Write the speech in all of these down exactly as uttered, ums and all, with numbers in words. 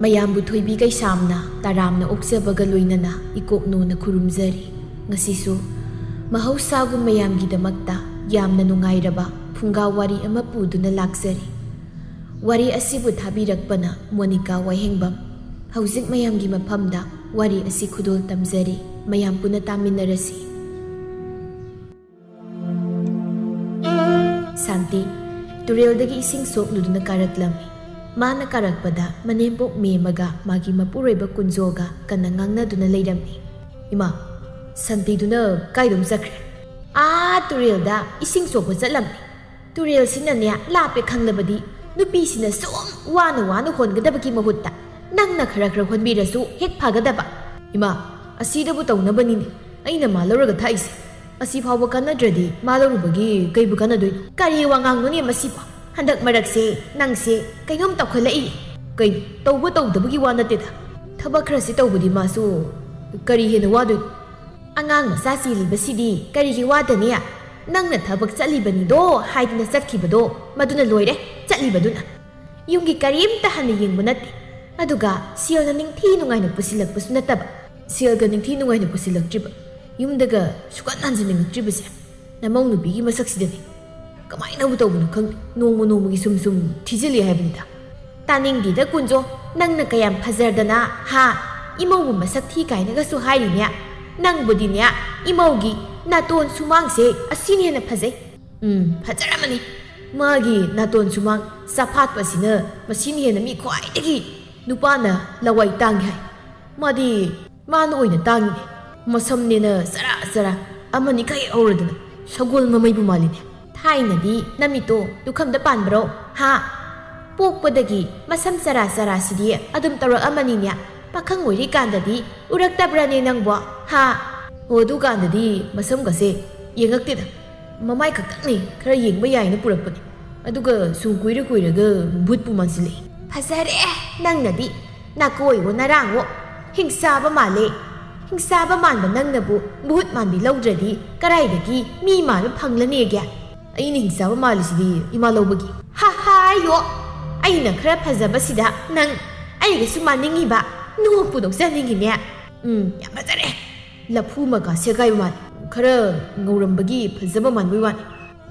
ꯃꯌꯥꯝꯕꯨ ꯊꯣꯏꯕꯤ ꯀꯩꯁꯥꯝꯅ ꯇꯔꯥꯝꯅ ꯑꯣꯛꯆꯕꯒ ꯂꯣꯏꯅꯅ ꯏꯀꯣꯛꯅꯣꯅ ꯈꯨꯔꯨꯝꯖꯔꯤ꯫ ꯉꯁꯤꯁꯨ ꯃꯍꯧꯁꯥꯒꯨꯝ ꯃꯌꯥꯝꯒꯤꯗꯃꯛꯇ ꯌꯥꯝꯅ ꯅꯨꯡꯉꯥꯏꯔꯕ ꯐꯨꯡꯒꯥ ꯋꯥꯔꯤ ꯑꯃ ꯄꯨꯗꯨꯅ ꯂꯥꯛꯆꯔꯤ꯫ ꯋꯥꯔꯤ ꯑꯁꯤꯕꯨ ꯊꯥꯕꯤꯔꯛꯄꯅ ꯃꯣꯅꯤꯀꯥ ꯋꯥꯍꯦꯡꯕꯝ꯫ ꯍꯧꯖꯤꯛ ꯃꯌꯥꯝꯒꯤ ꯃꯐꯝꯗ ꯋꯥꯔꯤ ꯑꯁꯤ ꯈꯨꯗꯣꯜ ꯇꯝꯖꯔꯤ꯫ ꯃꯌꯥꯝ ꯄꯨꯟꯅ ꯇꯥꯃꯤꯟꯅꯔꯁꯤ꯫ ꯁꯥꯟꯇꯤ ꯇꯨꯔꯦꯜꯗꯒꯤ ꯏꯁꯤꯡ ꯁꯣꯛꯂꯨꯗꯨꯅ ꯀꯥꯔꯛꯂꯝꯃꯤ꯫ ꯃꯥꯅ ꯀꯥꯔꯛꯄꯗ ꯃꯅꯦꯝꯕꯣꯛ ꯃꯦꯝꯃꯒ ꯃꯥꯒꯤ ꯃꯄꯨꯔꯣꯏꯕ ꯀꯨꯟꯖꯣꯒ ꯀꯟꯅ ꯉꯥꯡꯅꯗꯨꯅ ꯂꯩꯔꯝꯃꯤ꯫ "ꯏꯃꯥ, ꯁꯥꯟꯇꯤꯗꯨꯅ ꯀꯥꯏꯗꯅꯣ ꯆꯠꯈ꯭ꯔꯦ?" "ꯑꯥ, ꯇꯨꯔꯦꯜꯗ ꯏꯁꯤꯡ ꯁꯣꯛꯄ ꯆꯠꯂꯝꯃꯤ꯫ ꯇꯨꯔꯦꯜꯁꯤꯅꯅꯦ ꯂꯥꯞꯄꯦ ꯈꯪꯂꯕꯗꯤ ꯅꯨꯄꯤꯁꯤꯅ ꯁꯨꯝ ꯋꯥꯅ ꯋꯥꯅ ꯍꯣꯟꯒꯗꯕꯒꯤ ꯃꯍꯨꯠꯇ ꯅꯪꯅ ꯈꯔ ꯈꯔ ꯍꯣꯟꯕꯤꯔꯁꯨ ꯍꯦꯛ ꯐꯒꯗꯕ꯫" "ꯏꯃꯥ, ꯑꯁꯤꯗꯕꯨ ꯇꯧꯅꯕꯅꯤꯅꯦ ꯑꯩꯅ ꯃꯥ ꯂꯧꯔꯒ ꯊꯥꯛꯏꯁꯦ꯫ ꯑꯁꯤ ꯐꯥꯎꯕ ꯀꯥꯟꯅꯗ꯭ꯔꯗꯤ ꯃꯥ ꯂꯧꯔꯨꯕꯒꯤ ꯀꯩꯕꯨ ꯀꯥꯟꯅꯗꯣꯏꯅꯣ?" "ꯀꯔꯤ ꯋꯥꯉꯥꯡꯅꯣꯅꯦ ꯃꯁꯤꯕꯣ? ꯍꯟꯗꯛ ꯃꯔꯛꯁꯦ ꯅꯪꯁꯦ ꯀꯩꯅꯣꯝ ꯇꯧꯈꯠꯂꯛꯏ꯫" "ꯀꯩꯅꯣ? ꯇꯧꯕ ꯇꯧꯗꯕꯒꯤ ꯋꯥ ꯅꯠꯇꯦꯗ꯫ ꯊꯕꯛ ꯈꯔꯁꯤ ꯇꯧꯕꯗꯤ ꯃꯥꯁꯨ ꯀꯔꯤ ꯍꯦꯟꯅ ꯋꯥꯗꯣꯏꯅꯣ?" "ꯑꯉꯥꯡ ꯃꯆꯥ ꯆꯦꯜꯂꯤꯕꯁꯤꯗꯤ ꯀꯔꯤꯒꯤ ꯋꯥꯗꯅꯤ? ꯅꯪꯅ ꯊꯕꯛ ꯆꯠꯂꯤꯕꯅꯤꯗꯣ ꯍꯥꯏꯗꯅ ꯆꯠꯈꯤꯕꯗꯣ, ꯃꯗꯨꯅ ꯂꯣꯏꯔꯦ, ꯆꯠꯂꯤꯕꯗꯨꯅ꯫ ꯌꯨꯝꯒꯤ ꯀꯔꯤꯝꯇ ꯍꯟꯅ ꯌꯦꯡꯕ ꯅꯠꯇꯦ꯫ ꯑꯗꯨꯒ ꯁꯦꯜꯅ ꯅꯤꯡꯊꯤ ꯅꯨꯡꯉꯥꯏꯅ ꯄꯨꯁꯤꯜꯂꯛꯄꯁꯨ ꯅꯠꯇꯕ꯫" "ꯁꯦꯜꯒ ꯅꯤꯡꯊꯤ ꯅꯨꯡꯉꯥꯏꯅ ꯄꯨꯁꯤꯜꯂꯛꯇ꯭ꯔꯤꯕ? ꯌꯨꯝꯗꯒ ꯁꯨꯀꯟ ꯍꯟꯖꯤꯟꯅꯤꯡꯉꯛꯇ꯭ꯔꯤꯕꯁꯦ ꯅꯃꯧ ꯅꯨꯄꯤꯒꯤ ꯃꯁꯛꯁꯤꯗꯅꯤ꯫ ꯀꯃꯥꯏꯅꯕꯨ ꯇꯧꯕꯅꯣ ꯈꯪꯗꯦ, ꯅꯣꯡꯃ ꯅꯣꯡꯃꯒꯤ ꯁꯨꯝ ꯁꯨꯝ ꯊꯤꯖꯤꯜꯂꯤ ꯍꯥꯏꯕꯅꯤꯗ꯫" "ꯇꯥꯅꯤꯡꯗꯦꯗ ꯀꯨꯟꯖꯣ, ꯅꯪꯅ ꯀꯌꯥꯝ ꯐꯖꯔꯗꯅ, ꯍꯥ? ꯏꯃꯧꯕꯨ ꯃꯁꯛ ꯊꯤ ꯀꯥꯏꯅꯒꯁꯨ ꯍꯥꯏꯔꯤꯅꯦ꯫ ꯅꯪꯕꯨꯗꯤꯅꯦ, ꯏꯃꯧꯒꯤ ꯅꯥꯇꯣꯟ ꯁꯨꯃꯥꯡꯁꯦ ꯑꯁꯤꯅ ꯍꯦꯟꯅ ꯐꯖꯩ꯫" "ꯎꯝ, ꯐꯖꯔꯝꯃꯅꯤ꯫ ꯃꯥꯒꯤ ꯅꯥꯇꯣꯟ ꯁꯨꯃꯥꯡ ꯆꯐꯥꯠꯄꯁꯤꯅ ꯃꯁꯤꯅ ꯍꯦꯟꯅ ꯃꯤ ꯈ꯭ꯋꯥꯏꯗꯒꯤ ꯅꯨꯄꯥꯅ ꯂꯋꯥꯏ ꯇꯥꯡꯉꯤ ꯍꯥꯏ꯫ ꯃꯥꯗꯤ ꯃꯥꯅ ꯑꯣꯏꯅ ꯇꯥꯡꯉꯤꯅꯦ꯫ ꯃꯁꯝꯅꯦꯅ ꯆꯔꯥ ꯆꯔꯥ ꯑꯃꯅꯤ ꯈꯛ ꯍꯦꯛ ꯍꯧꯔꯗꯅ ꯁꯒꯣꯜ ꯃꯃꯩꯕꯨ ꯃꯥꯜꯂꯤꯅꯦ꯫" "ꯊꯥꯏꯅꯗꯤ ꯅꯃꯤꯠꯇꯣ ꯂꯨꯈꯝꯗ ꯄꯥꯟꯕ꯭ꯔꯣ? ꯍꯥ? ꯄꯣꯛꯄꯗꯒꯤ ꯃꯁꯝ ꯆꯔꯥ ꯆꯔꯥꯁꯤꯗꯤ ꯑꯗꯨꯝ ꯇꯧꯔꯛꯑꯃꯅꯤꯅꯦ꯫ ꯄꯥꯈꯪ ꯑꯣꯏꯔꯤꯀꯥꯟꯗꯗꯤ ꯎꯔꯛꯇꯕ꯭ꯔꯅꯦ ꯅꯪꯕꯣ? ꯍꯥ?" "ꯑꯣ, ꯑꯗꯨꯀꯥꯟꯗꯗꯤ ꯃꯁꯝꯒꯁꯦ ꯌꯦꯡꯉꯛꯇꯦꯗ꯫ ꯃꯃꯥꯏ ꯈꯛꯇꯪꯅꯤ ꯈꯔ ꯌꯦꯡꯕ ꯌꯥꯏꯅ ꯄꯨꯔꯛꯄꯅꯦ꯫ ꯑꯗꯨꯒ ꯁꯨꯝ ꯀꯨꯏꯔ ꯀꯨꯏꯔꯒ ꯚꯨꯠꯄꯨ ꯃꯥꯟꯁꯤꯜꯂꯛꯑꯦ꯫" "ꯐꯖꯔꯦ ꯅꯪꯅꯗꯤ, ꯅꯀꯣꯏꯋꯣ ꯅꯔꯥꯡꯋꯣ꯫ ꯍꯤꯡꯆꯥꯕ ꯃꯥꯜꯂꯦ꯫ ꯍꯤꯡꯆꯥꯕ ꯃꯥꯟꯕ ꯅꯪꯅꯕꯨ ꯚꯨꯠ ꯃꯥꯟꯕꯤ ꯂꯧꯗ꯭ꯔꯗꯤ ꯀꯔꯥꯏꯗꯒꯤ ꯃꯤ ꯃꯥꯟꯕ ꯐꯪꯂꯅꯦꯒꯦ?" "ꯑꯩꯅ ꯍꯤꯡꯆꯥꯕ ꯃꯥꯜꯂꯤꯁꯤꯗꯤ ꯏꯃꯥ ꯂꯧꯕꯒꯤ꯫" "ꯍꯥ ꯍꯥꯏꯌꯣ, ꯑꯩꯅ ꯈꯔ ꯐꯖꯕꯁꯤꯗ ꯅꯪ ꯑꯩꯒꯁꯨ ꯃꯥꯟꯅꯤꯡꯉꯤꯕ꯫ ꯅꯣꯛꯄꯨ ꯅꯣꯛꯆꯅꯤꯡꯉꯤꯅꯦ꯫ ꯎꯝ, ꯌꯥꯝ ꯐꯖꯔꯦ꯫ ꯂꯐꯨ ꯃꯀꯥ ꯁꯦꯒꯥꯏꯕ ꯃꯥꯜꯂꯦ꯫ ꯈꯔ ꯉꯧꯔꯝꯕꯒꯤ ꯐꯖꯕ ꯃꯥꯟꯕꯩ ꯋꯥꯅꯤ꯫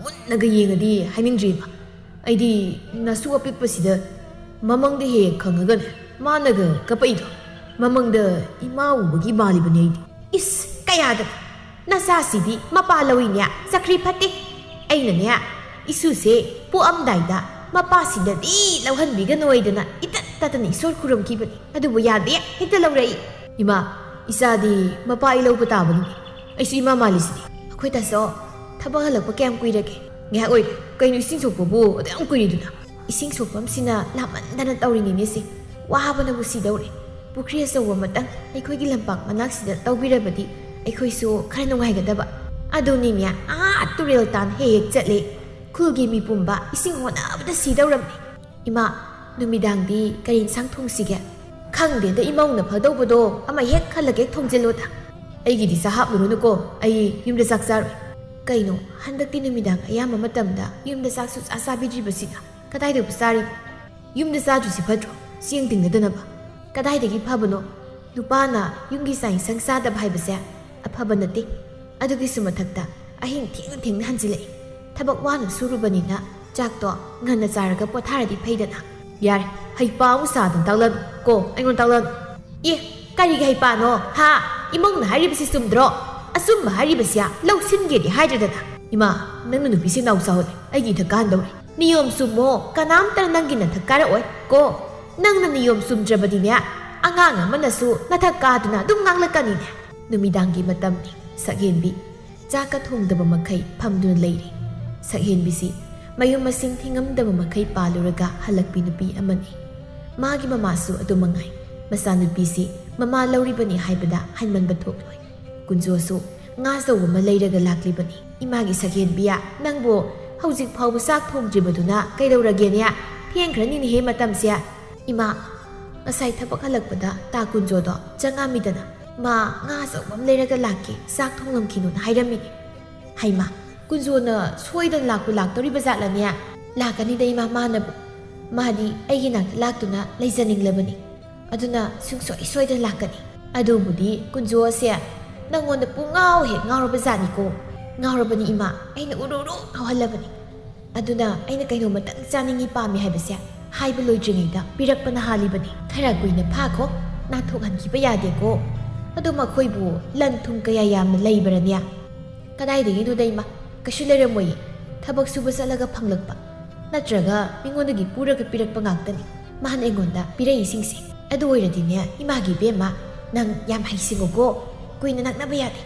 ꯃꯨꯟꯅꯒ ꯌꯦꯡꯉꯗꯤ ꯍꯥꯏꯅꯤꯡꯗ꯭ꯔꯤꯕ꯫ ꯑꯩꯗꯤ ꯅꯁꯨ ꯑꯄꯤꯛꯄꯁꯤꯗ ꯃꯃꯪꯗ ꯍꯦꯛ ꯈꯪꯉꯒꯅꯦ, ꯃꯥꯅꯒ ꯀꯞꯄꯛꯏꯗꯣ꯫ ꯃꯃꯪꯗ ꯏꯃꯥ ꯎꯕꯒꯤ ꯃꯥꯜꯂꯤꯕꯅꯦ ꯑꯩꯗꯤ꯫ ꯏꯁ, ꯀꯌꯥꯗ? ꯅꯆꯥꯁꯤꯗꯤ ꯃꯄꯥ ꯂꯧꯏꯅꯦ, ꯆꯀ꯭ꯔꯤ ꯐꯠꯇꯦ꯫ ꯑꯩꯅꯅꯦ, ꯏꯁꯨꯁꯦ ꯄꯣꯛꯑꯝꯗꯥꯏꯗ ꯃꯄꯥꯁꯤꯗꯗꯤ ꯂꯧꯍꯟꯕꯤꯒꯅꯣꯏꯗꯅ ꯏꯇꯠ ꯇꯠꯇꯅ ꯏꯁꯣꯔ ꯈꯨꯔꯨꯝꯈꯤꯕꯅꯤ꯫ ꯑꯗꯨꯕꯨ ꯌꯥꯗꯦ, ꯍꯦꯛꯇ ꯂꯧꯔꯛꯏ꯫ ꯏꯃꯥ, ꯏꯆꯥꯗꯤ ꯃꯄꯥ ꯑꯩ ꯂꯧꯕ ꯇꯥꯕꯅꯤꯅꯦ꯫ ꯑꯩꯁꯨ ꯏꯃꯥ ꯃꯥꯜꯂꯤꯁꯤꯗꯤ꯫ ꯑꯩꯈꯣꯏ ꯇꯥꯆꯧ, ꯊꯕꯛ ꯍꯜꯂꯛꯄ ꯀꯌꯥꯝ ꯀꯨꯏꯔꯒꯦ? ꯉꯥꯏꯍꯥꯛ ꯑꯣꯏꯔꯦ꯫ ꯀꯩꯅꯣ ꯏꯁꯤꯡ ꯁꯣꯛꯄꯕꯨ ꯑꯗꯨ ꯌꯥꯝ ꯀꯨꯏꯔꯤꯗꯨꯅ? ꯏꯁꯤꯡ ꯁꯣꯛꯐꯝꯁꯤꯅ ꯂꯥꯞꯃꯟꯗꯅ ꯇꯧꯔꯤꯅꯤꯅꯦ ꯁꯤ꯫ ꯋꯥꯕꯅꯕꯨ ꯁꯤꯗꯧꯔꯦ꯫ ꯄꯨꯈ꯭ꯔꯤ ꯑꯆꯧꯕ ꯑꯃꯇꯪ ꯑꯩꯈꯣꯏꯒꯤ ꯂꯝꯄꯥꯛ ꯃꯅꯥꯛꯁꯤꯗ ꯇꯧꯕꯤꯔꯕꯗꯤ ꯑꯩꯈꯣꯏꯁꯨ ꯈꯔ ꯅꯨꯡꯉꯥꯏꯒꯗꯕ꯫ ꯑꯗꯨꯅꯤꯅꯦ, ꯑꯥ ꯇꯨꯔꯦꯜ ꯇꯥꯟ ꯍꯦꯛ ꯍꯦꯛ ꯆꯠꯂꯦ꯫ ꯈꯨꯜꯒꯤ ꯃꯤ ꯄꯨꯝꯕ ꯏꯁꯤꯡ ꯍꯣꯠꯅꯕꯗ ꯁꯤꯗꯧꯔꯝꯃꯤ꯫ ꯏꯃꯥ, ꯅꯨꯃꯤꯗꯥꯡꯗꯤ ꯀꯔꯤ ꯏꯟꯁꯥꯡ ꯊꯣꯡꯁꯤꯒꯦ? ꯈꯪꯗꯦꯗ, ꯏꯃꯧꯅ ꯐꯗꯧꯕꯗꯣ ꯑꯃ ꯍꯦꯛ ꯈꯜꯂꯒ ꯍꯦꯛ ꯊꯣꯡꯖꯤꯜꯂꯣꯗ꯫ ꯑꯩꯒꯤꯗꯤ ꯆꯥꯛ ꯍꯥꯞꯂꯨꯔꯅꯨꯀꯣ, ꯑꯩ ꯌꯨꯝꯗ ꯆꯥꯛ ꯆꯥꯔꯣꯏ꯫ ꯀꯩꯅꯣ, ꯍꯟꯗꯛꯇꯤ ꯅꯨꯃꯤꯗꯥꯡ ꯑꯌꯥꯝꯕ ꯃꯇꯝꯗ ꯌꯨꯝꯗ ꯆꯥꯛ ꯁꯨꯡꯆꯥ ꯆꯥꯕꯤꯗ꯭ꯔꯤꯕꯁꯤꯅ? ꯀꯗꯥꯏꯗꯕꯨ ꯆꯥꯔꯤꯅꯣ? ꯌꯨꯝꯗ ꯆꯥꯗ꯭ꯔꯤꯁꯤ ꯐꯠꯇ꯭ꯔꯣ? ꯆꯦꯡ ꯇꯤꯡꯅꯗꯅꯕ꯫ ꯀꯗꯥꯏꯗꯒꯤ ꯐꯕꯅꯣ? ꯅꯨꯄꯥꯅ ꯌꯨꯝꯒꯤ ꯆꯥꯛ ꯏꯟꯁꯥꯡ ꯆꯥꯗꯕ ꯍꯥꯏꯕꯁꯦ ꯑꯐꯕ ꯅꯠꯇꯦ꯫ ꯑꯗꯨꯒꯤꯁꯨ ꯃꯊꯛꯇ ꯑꯍꯤꯡ ꯊꯦꯡꯅ ꯊꯦꯡꯅ ꯍꯟꯖꯤꯜꯂꯛꯏ꯫ ꯊꯕꯛ ꯋꯥꯅ ꯁꯨꯔꯨꯕꯅꯤꯅ ꯆꯥꯛꯇꯣ ꯉꯟꯅ ꯆꯥꯔꯒ ꯄꯣꯊꯥꯔꯗꯤ ꯐꯩꯗꯅ꯫ ꯌꯥꯔꯦ, ꯍꯩꯄꯥ ꯑꯃꯨꯛ ꯁꯥꯗꯅ ꯇꯥꯛꯂꯅꯨ ꯀꯣ, ꯑꯩꯉꯣꯟꯗ ꯇꯥꯛꯂꯅꯨ꯫ ꯑꯦ, ꯀꯔꯤꯒꯤ ꯍꯩꯄꯥꯅꯣ? ꯍꯥ? ꯏꯃꯧꯅ ꯍꯥꯏꯔꯤꯕꯁꯤ ꯆꯨꯝꯗ꯭ꯔꯣ? ꯑꯆꯨꯝꯕ ꯍꯥꯏꯔꯤꯕꯁꯤ ꯂꯧꯁꯤꯟꯒꯦꯗꯤ ꯍꯥꯏꯗ꯭ꯔꯗꯅ꯫ ꯏꯃꯥ, ꯅꯪꯅ ꯅꯨꯄꯤꯁꯦ ꯅꯥꯎ ꯆꯥꯎꯍꯜꯂꯦ, ꯑꯩꯒꯤ ꯏꯊꯛ ꯀꯥꯍꯟꯗꯧꯔꯦ꯫ ꯅꯤꯌꯣꯝ ꯆꯨꯝꯃꯣ, ꯀꯅꯥꯝꯇꯅ ꯅꯪꯒꯤ ꯅꯊꯛ ꯀꯥꯔꯛꯑꯣꯏ ꯀꯣ꯫ ꯅꯪꯅ ꯅꯤꯌꯣꯝ ꯆꯨꯝꯗ꯭ꯔꯕꯗꯤꯅꯦ, ꯑꯉꯥꯡ ꯑꯃꯅꯁꯨ ꯅꯊꯛ ꯀꯥꯗꯨꯅ ꯑꯗꯨꯝ ꯉꯥꯡꯂꯛꯀꯅꯤꯅꯦ꯫ ꯅꯨꯃꯤꯗꯥꯡꯒꯤ ꯃꯇꯝꯅꯤ꯫ ꯁꯛꯍꯦꯟꯕꯤ ꯆꯥꯛꯀ ꯊꯣꯡꯗꯕ ꯃꯈꯩ ꯐꯝꯗꯨꯅ ꯂꯩꯔꯤ꯫ ꯁꯛꯍꯦꯟꯕꯤꯁꯤ ꯃꯌꯨꯝ ꯃꯁꯤꯡ ꯊꯤꯉꯝꯗꯕ ꯃꯈꯩ ꯄꯥꯜꯂꯨꯔꯒ ꯍꯜꯂꯛꯄꯤ ꯅꯨꯄꯤ ꯑꯃꯅꯤ꯫ ꯃꯥꯒꯤ ꯃꯃꯥꯁꯨ ꯑꯗꯨ ꯃꯉꯥꯏ꯫ ꯃꯆꯥꯅꯨꯄꯤꯁꯤ ꯃꯃꯥ ꯂꯧꯔꯤꯕꯅꯤ ꯍꯥꯏꯕꯗ ꯍꯟꯃꯟꯕ ꯊꯣꯛꯂꯣꯏ꯫ ꯀꯨꯟꯖꯣꯁꯨ ꯉꯥ ꯑꯆꯧꯕ ꯑꯃ ꯂꯩꯔꯒ ꯂꯥꯛꯂꯤꯕꯅꯤ꯫ "ꯏꯃꯥꯒꯤ ꯁꯛꯍꯦꯟꯕꯤꯌꯥ, ꯅꯪꯕꯨ ꯍꯧꯖꯤꯛ ꯐꯥꯎꯕ ꯆꯥꯛ ꯊꯣꯡꯗ꯭ꯔꯤꯕꯗꯨꯅ ꯀꯩꯗꯧꯔꯒꯦꯅꯦ? ꯊꯦꯡꯈ꯭ꯔꯅꯤꯅꯦꯍꯦ ꯃꯇꯝꯁꯦ꯫" "ꯏꯃꯥ, ꯉꯁꯥꯏ ꯊꯕꯛ ꯍꯜꯂꯛꯄꯗ ꯇꯥ ꯀꯨꯟꯖꯣꯗꯣ ꯆꯪꯉꯝꯃꯤꯗꯅ, ꯃꯥ ꯉꯥ ꯑꯆꯧꯕ ꯑꯃ ꯂꯩꯔꯒ ꯂꯥꯛꯀꯦ, ꯆꯥꯛ ꯊꯣꯡꯂꯝꯈꯤꯅꯨꯅ ꯍꯥꯏꯔꯝꯃꯤꯅꯦ꯫" "ꯍꯩꯃꯥ, ꯀꯨꯟꯖꯣꯅ ꯁꯣꯏꯗꯅ ꯂꯥꯛꯄꯨ ꯂꯥꯛꯇꯧꯔꯤꯕ ꯖꯥꯠꯂꯅꯦ?" "ꯂꯥꯛꯀꯅꯤꯗ ꯏꯃꯥ, ꯃꯥꯅꯕꯨ꯫ ꯃꯥꯗꯤ ꯑꯩꯒꯤ ꯅꯥꯛꯇ ꯂꯥꯛꯇꯨꯅ ꯂꯩꯖꯅꯤꯡꯂꯕꯅꯤ꯫ ꯑꯗꯨꯅ ꯁꯨꯡꯁꯣꯏ ꯁꯣꯏꯗꯅ ꯂꯥꯛꯀꯅꯤ꯫ ꯑꯗꯨꯕꯨꯗꯤ ꯀꯨꯟꯖꯣꯁꯦ ꯅꯪꯉꯣꯟꯗ ꯄꯨꯡꯉꯥꯎ ꯍꯦꯛ ꯉꯥꯎꯔꯕ ꯖꯥꯠꯅꯤꯀꯣ꯫ ꯉꯥꯎꯔꯕꯅꯤ ꯏꯃꯥ, ꯑꯩꯅ ꯎꯔꯨ ꯎꯔꯨ ꯉꯥꯎꯍꯜꯂꯕꯅꯤ꯫ ꯑꯗꯨꯅ ꯑꯩꯅ ꯀꯩꯅꯣꯃꯇꯪ ꯆꯥꯅꯤꯡꯏ ꯄꯥꯝꯃꯤ ꯍꯥꯏꯕꯁꯦ ꯍꯥꯏꯕ ꯂꯣꯏꯗ꯭ꯔꯤꯉꯩꯗ ꯄꯤꯔꯛꯄꯅ ꯍꯥꯜꯂꯤꯕꯅꯤ꯫ ꯈꯔ ꯀꯨꯏꯅ ꯐꯥꯈꯣ, ꯅꯥꯟꯊꯣꯛꯍꯟꯈꯤꯕ ꯌꯥꯗꯦꯀꯣ꯫ ꯑꯗꯣ ꯃꯈꯣꯏꯕꯨ ꯂꯟ ꯊꯨꯝ ꯀꯌꯥ ꯌꯥꯝꯅ ꯂꯩꯕ꯭ꯔꯅꯦ? ꯀꯗꯥꯏꯗꯒꯤꯅꯣꯗ ꯏꯃꯥ, ꯀꯩꯁꯨ ꯂꯩꯔꯝꯃꯣꯏꯌꯦ꯫ ꯊꯕꯛ ꯁꯨꯕ ꯆꯠꯂꯒ ꯐꯪꯂꯛꯄ ꯅꯠꯇ꯭ꯔꯒ ꯃꯤꯉꯣꯟꯗꯒꯤ ꯄꯨꯔꯒ ꯄꯤꯔꯛꯄ ꯉꯥꯛꯇꯅꯤ ꯃꯥꯅ ꯑꯩꯉꯣꯟꯗ ꯄꯤꯔꯛꯏꯁꯤꯡꯁꯦ꯫ ꯑꯗꯨ ꯑꯣꯏꯔꯗꯤꯅꯦ ꯏꯃꯥꯒꯤ ꯏꯕꯦꯝꯃ, ꯅꯪ ꯌꯥꯝ ꯍꯩꯁꯤꯡꯉꯨꯀꯣ꯫ ꯀꯨꯏꯅ ꯅꯛꯅꯕ ꯌꯥꯗꯦ꯫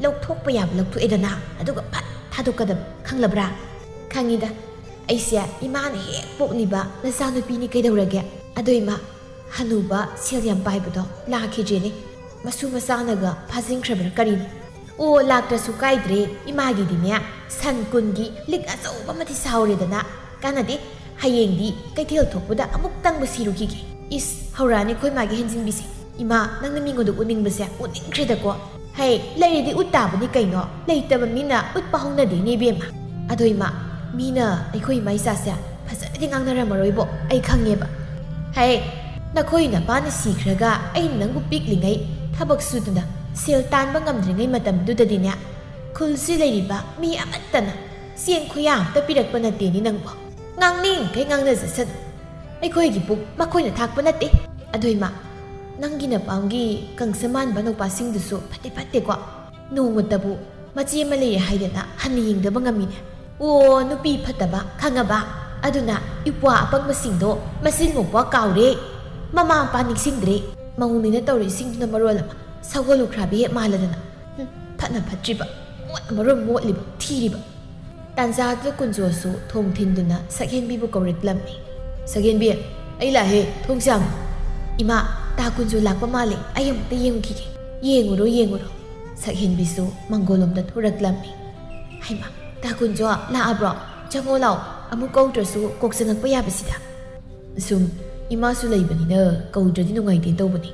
ꯂꯧꯊꯣꯛꯄ ꯌꯥꯕ ꯂꯧꯊꯣꯛꯑꯦꯗꯅ, ꯑꯗꯨꯒ ꯐꯠ ꯊꯥꯗꯣꯛꯀꯗꯕ, ꯈꯪꯂꯕ꯭ꯔꯥ? ꯈꯪꯉꯤꯗ, ꯑꯩꯁꯦ ꯏꯃꯥꯅ ꯍꯦꯛ ꯄꯣꯛꯂꯤꯕ ꯅꯆꯥꯅꯨꯄꯤꯅꯤ ꯀꯩꯗꯧꯔꯒꯦ꯫ ꯑꯗꯣ ꯏꯃꯥ, ꯍꯅꯨꯕ ꯁꯦꯜ ꯌꯥꯝ ꯄꯥꯏꯕꯗꯣ ꯂꯥꯛꯈꯤꯗ꯭ꯔꯦꯅꯦ꯫ ꯃꯁꯨ ꯃꯆꯥꯅꯒ ꯐꯥꯖꯤꯟꯈ꯭ꯔꯕ꯭ꯔꯥ ꯀꯔꯤꯅꯣ? ꯑꯣ, ꯂꯥꯛꯇ꯭ꯔꯁꯨ ꯀꯥꯏꯗ꯭ꯔꯦ꯫ ꯏꯃꯥꯒꯤꯗꯤꯅꯦ ꯁꯟ ꯀꯨꯟꯒꯤ ꯂꯤꯛ ꯑꯆꯧꯕ ꯑꯃꯗꯤ ꯁꯥꯍꯧꯔꯦꯗꯅ꯫ ꯀꯥꯟꯅꯗꯦ, ꯍꯌꯦꯡꯗꯤ ꯀꯩꯊꯦꯜ ꯊꯣꯛꯄꯗ ꯑꯃꯨꯛꯇꯪꯕꯨ ꯁꯤꯔꯨꯈꯤꯒꯦ꯫ ꯏꯁ, ꯍꯧꯔꯛꯑꯅꯤ ꯑꯩꯈꯣꯏ ꯃꯥꯒꯤ ꯍꯦꯟꯖꯤꯟꯕꯤꯁꯦ꯫ ꯏꯃꯥ, ꯅꯪꯅ ꯃꯤꯉꯣꯟꯗ ꯎꯠꯅꯤꯡꯕꯁꯦ ꯎꯠꯅꯤꯡꯈ꯭ꯔꯦꯗꯀꯣ꯫ ꯍꯩ, ꯂꯩꯔꯗꯤ ꯎꯠ ꯇꯥꯕꯅꯤ ꯀꯩꯅꯣ꯫ ꯂꯩꯇꯕ ꯃꯤꯅ ꯎꯠꯄ ꯍꯧꯅꯗꯦꯅꯦ ꯏꯕꯦꯝꯃ꯫ ꯑꯗꯣ ꯏꯃꯥ, ꯃꯤꯅ ꯑꯩꯈꯣꯏ ꯏꯃꯥ ꯏꯆꯥꯁꯦ ꯐꯖꯅꯗꯤ ꯉꯥꯡꯅꯔꯝꯃꯔꯣꯏꯕꯣ, ꯑꯩ ꯈꯪꯉꯦꯕ꯫ ꯍꯩ, ꯅꯈꯣꯏ ꯅꯄꯥꯅ ꯁꯤꯈ꯭ꯔꯒ ꯑꯩꯅ ꯅꯪꯕꯨ ꯄꯤꯛꯂꯤꯉꯩ ꯊꯕꯛ ꯁꯨꯗꯅ ꯁꯦꯜ ꯇꯥꯟꯕ ꯉꯝꯗ꯭ꯔꯤꯉꯩ ꯃꯇꯝꯗꯨꯗꯗꯤꯅꯦ, ꯈꯨꯜꯁꯤ ꯂꯩꯔꯤꯕ ꯃꯤ ꯑꯃꯠꯇꯅ ꯆꯦꯡ ꯈꯨꯌꯥ ꯑꯝꯇ ꯄꯤꯔꯛꯄ ꯅꯠꯇꯦꯅꯦ ꯅꯪꯕꯣ꯫ ꯉꯥꯡꯅꯤꯡꯈꯩ ꯉꯥꯡꯅꯖꯁꯅꯨ꯫ ꯑꯩꯈꯣꯏꯒꯤ ꯄꯨꯛ ꯃꯈꯣꯏꯅ ꯊꯥꯛꯄ ꯅꯠꯇꯦ꯫ ꯑꯗꯣ ꯏꯃꯥ, ꯅꯪꯒꯤ ꯅꯄꯥꯝꯒꯤ ꯀꯪꯁ ꯃꯥꯟꯕ ꯅꯨꯄꯥꯁꯤꯡꯗꯨꯁꯨ ꯐꯠꯇꯤ ꯐꯠꯇꯦꯀꯣ꯫ ꯅꯣꯡꯃꯇꯕꯨ ꯃꯆꯦ ꯑꯃ ꯂꯩꯔꯦ ꯍꯥꯏꯗꯅ ꯍꯟꯅ ꯌꯦꯡꯗꯕ ꯉꯝꯃꯤꯅꯦ꯫ ꯑꯣ, ꯅꯨꯄꯤ ꯐꯠꯇꯕ ꯈꯪꯉꯕ? ꯑꯗꯨꯅ ꯏꯄ꯭ꯋꯥ ꯑꯄꯪꯕꯁꯤꯡꯗꯣ ꯃꯆꯤꯟ ꯃꯧꯄ꯭ꯋꯥ ꯀꯥꯎꯔꯦ꯫ ꯃꯃꯥ ꯃꯄꯥ ꯅꯤꯡꯁꯤꯡꯗ꯭ꯔꯦ꯫ ꯃꯧꯅꯤꯅ ꯇꯧꯔꯤꯁꯤꯡꯗꯨꯅ ꯃꯔꯣꯜ ꯑꯃ ꯁꯒꯣꯜ ꯎꯈ꯭ꯔꯥꯕꯤ ꯍꯦꯛ ꯃꯥꯜꯂꯗꯅ꯫ ꯍꯨꯝ, ꯐꯠꯅ ꯐꯠꯇ꯭ꯔꯤꯕ, ꯃꯣꯠꯅ ꯃꯔꯣꯜ ꯃꯣꯠꯂꯤꯕ, ꯊꯤꯔꯤꯕ꯫ ꯇꯥꯟꯖꯥꯗꯨꯗ ꯀꯨꯟꯖꯣꯁꯨ ꯊꯣꯡ ꯊꯤꯟꯗꯨꯅ ꯁꯛꯍꯦꯟꯕꯤꯕꯨ ꯀꯧꯔꯛꯂꯝꯃꯤ꯫ "ꯁꯛꯍꯦꯟꯕꯤ, ꯑꯩ ꯂꯥꯛꯑꯦ, ꯊꯣꯡꯁꯦ ꯍꯥꯡꯉꯨ꯫" "ꯏꯃꯥ, ꯇꯥ ꯀꯨꯟꯖꯣ ꯂꯥꯛꯄ ꯃꯥꯜꯂꯦ, ꯑꯩ ꯑꯃꯨꯛꯇ ꯌꯦꯡꯉꯨꯈꯤꯒꯦ꯫" "ꯌꯦꯡꯉꯨꯔꯣ, ꯌꯦꯡꯉꯨꯔꯣ꯫" ꯁꯛꯍꯦꯟꯕꯤꯁꯨ ꯃꯪꯒꯣꯜꯂꯣꯝꯗ ꯊꯣꯔꯛꯂꯝꯃꯤ꯫ "ꯍꯩꯃꯥ, ꯇꯥ ꯀꯨꯟꯖꯣ ꯂꯥꯛꯑꯕ꯭ꯔꯣ? ꯆꯪꯉꯣ ꯂꯥꯛꯑꯣ, ꯑꯃꯨꯛ ꯀꯧꯗ꯭ꯔꯁꯨ ꯀꯣꯛ ꯆꯪꯉꯛꯄ ꯌꯥꯕꯁꯤꯗ꯫" "ꯁꯨꯝ ꯏꯃꯥꯁꯨ ꯂꯩꯕꯅꯤꯅ ꯀꯧꯗ꯭ꯔꯗꯤ ꯅꯨꯡꯉꯥꯏꯇꯦ ꯇꯧꯕꯅꯤ꯫"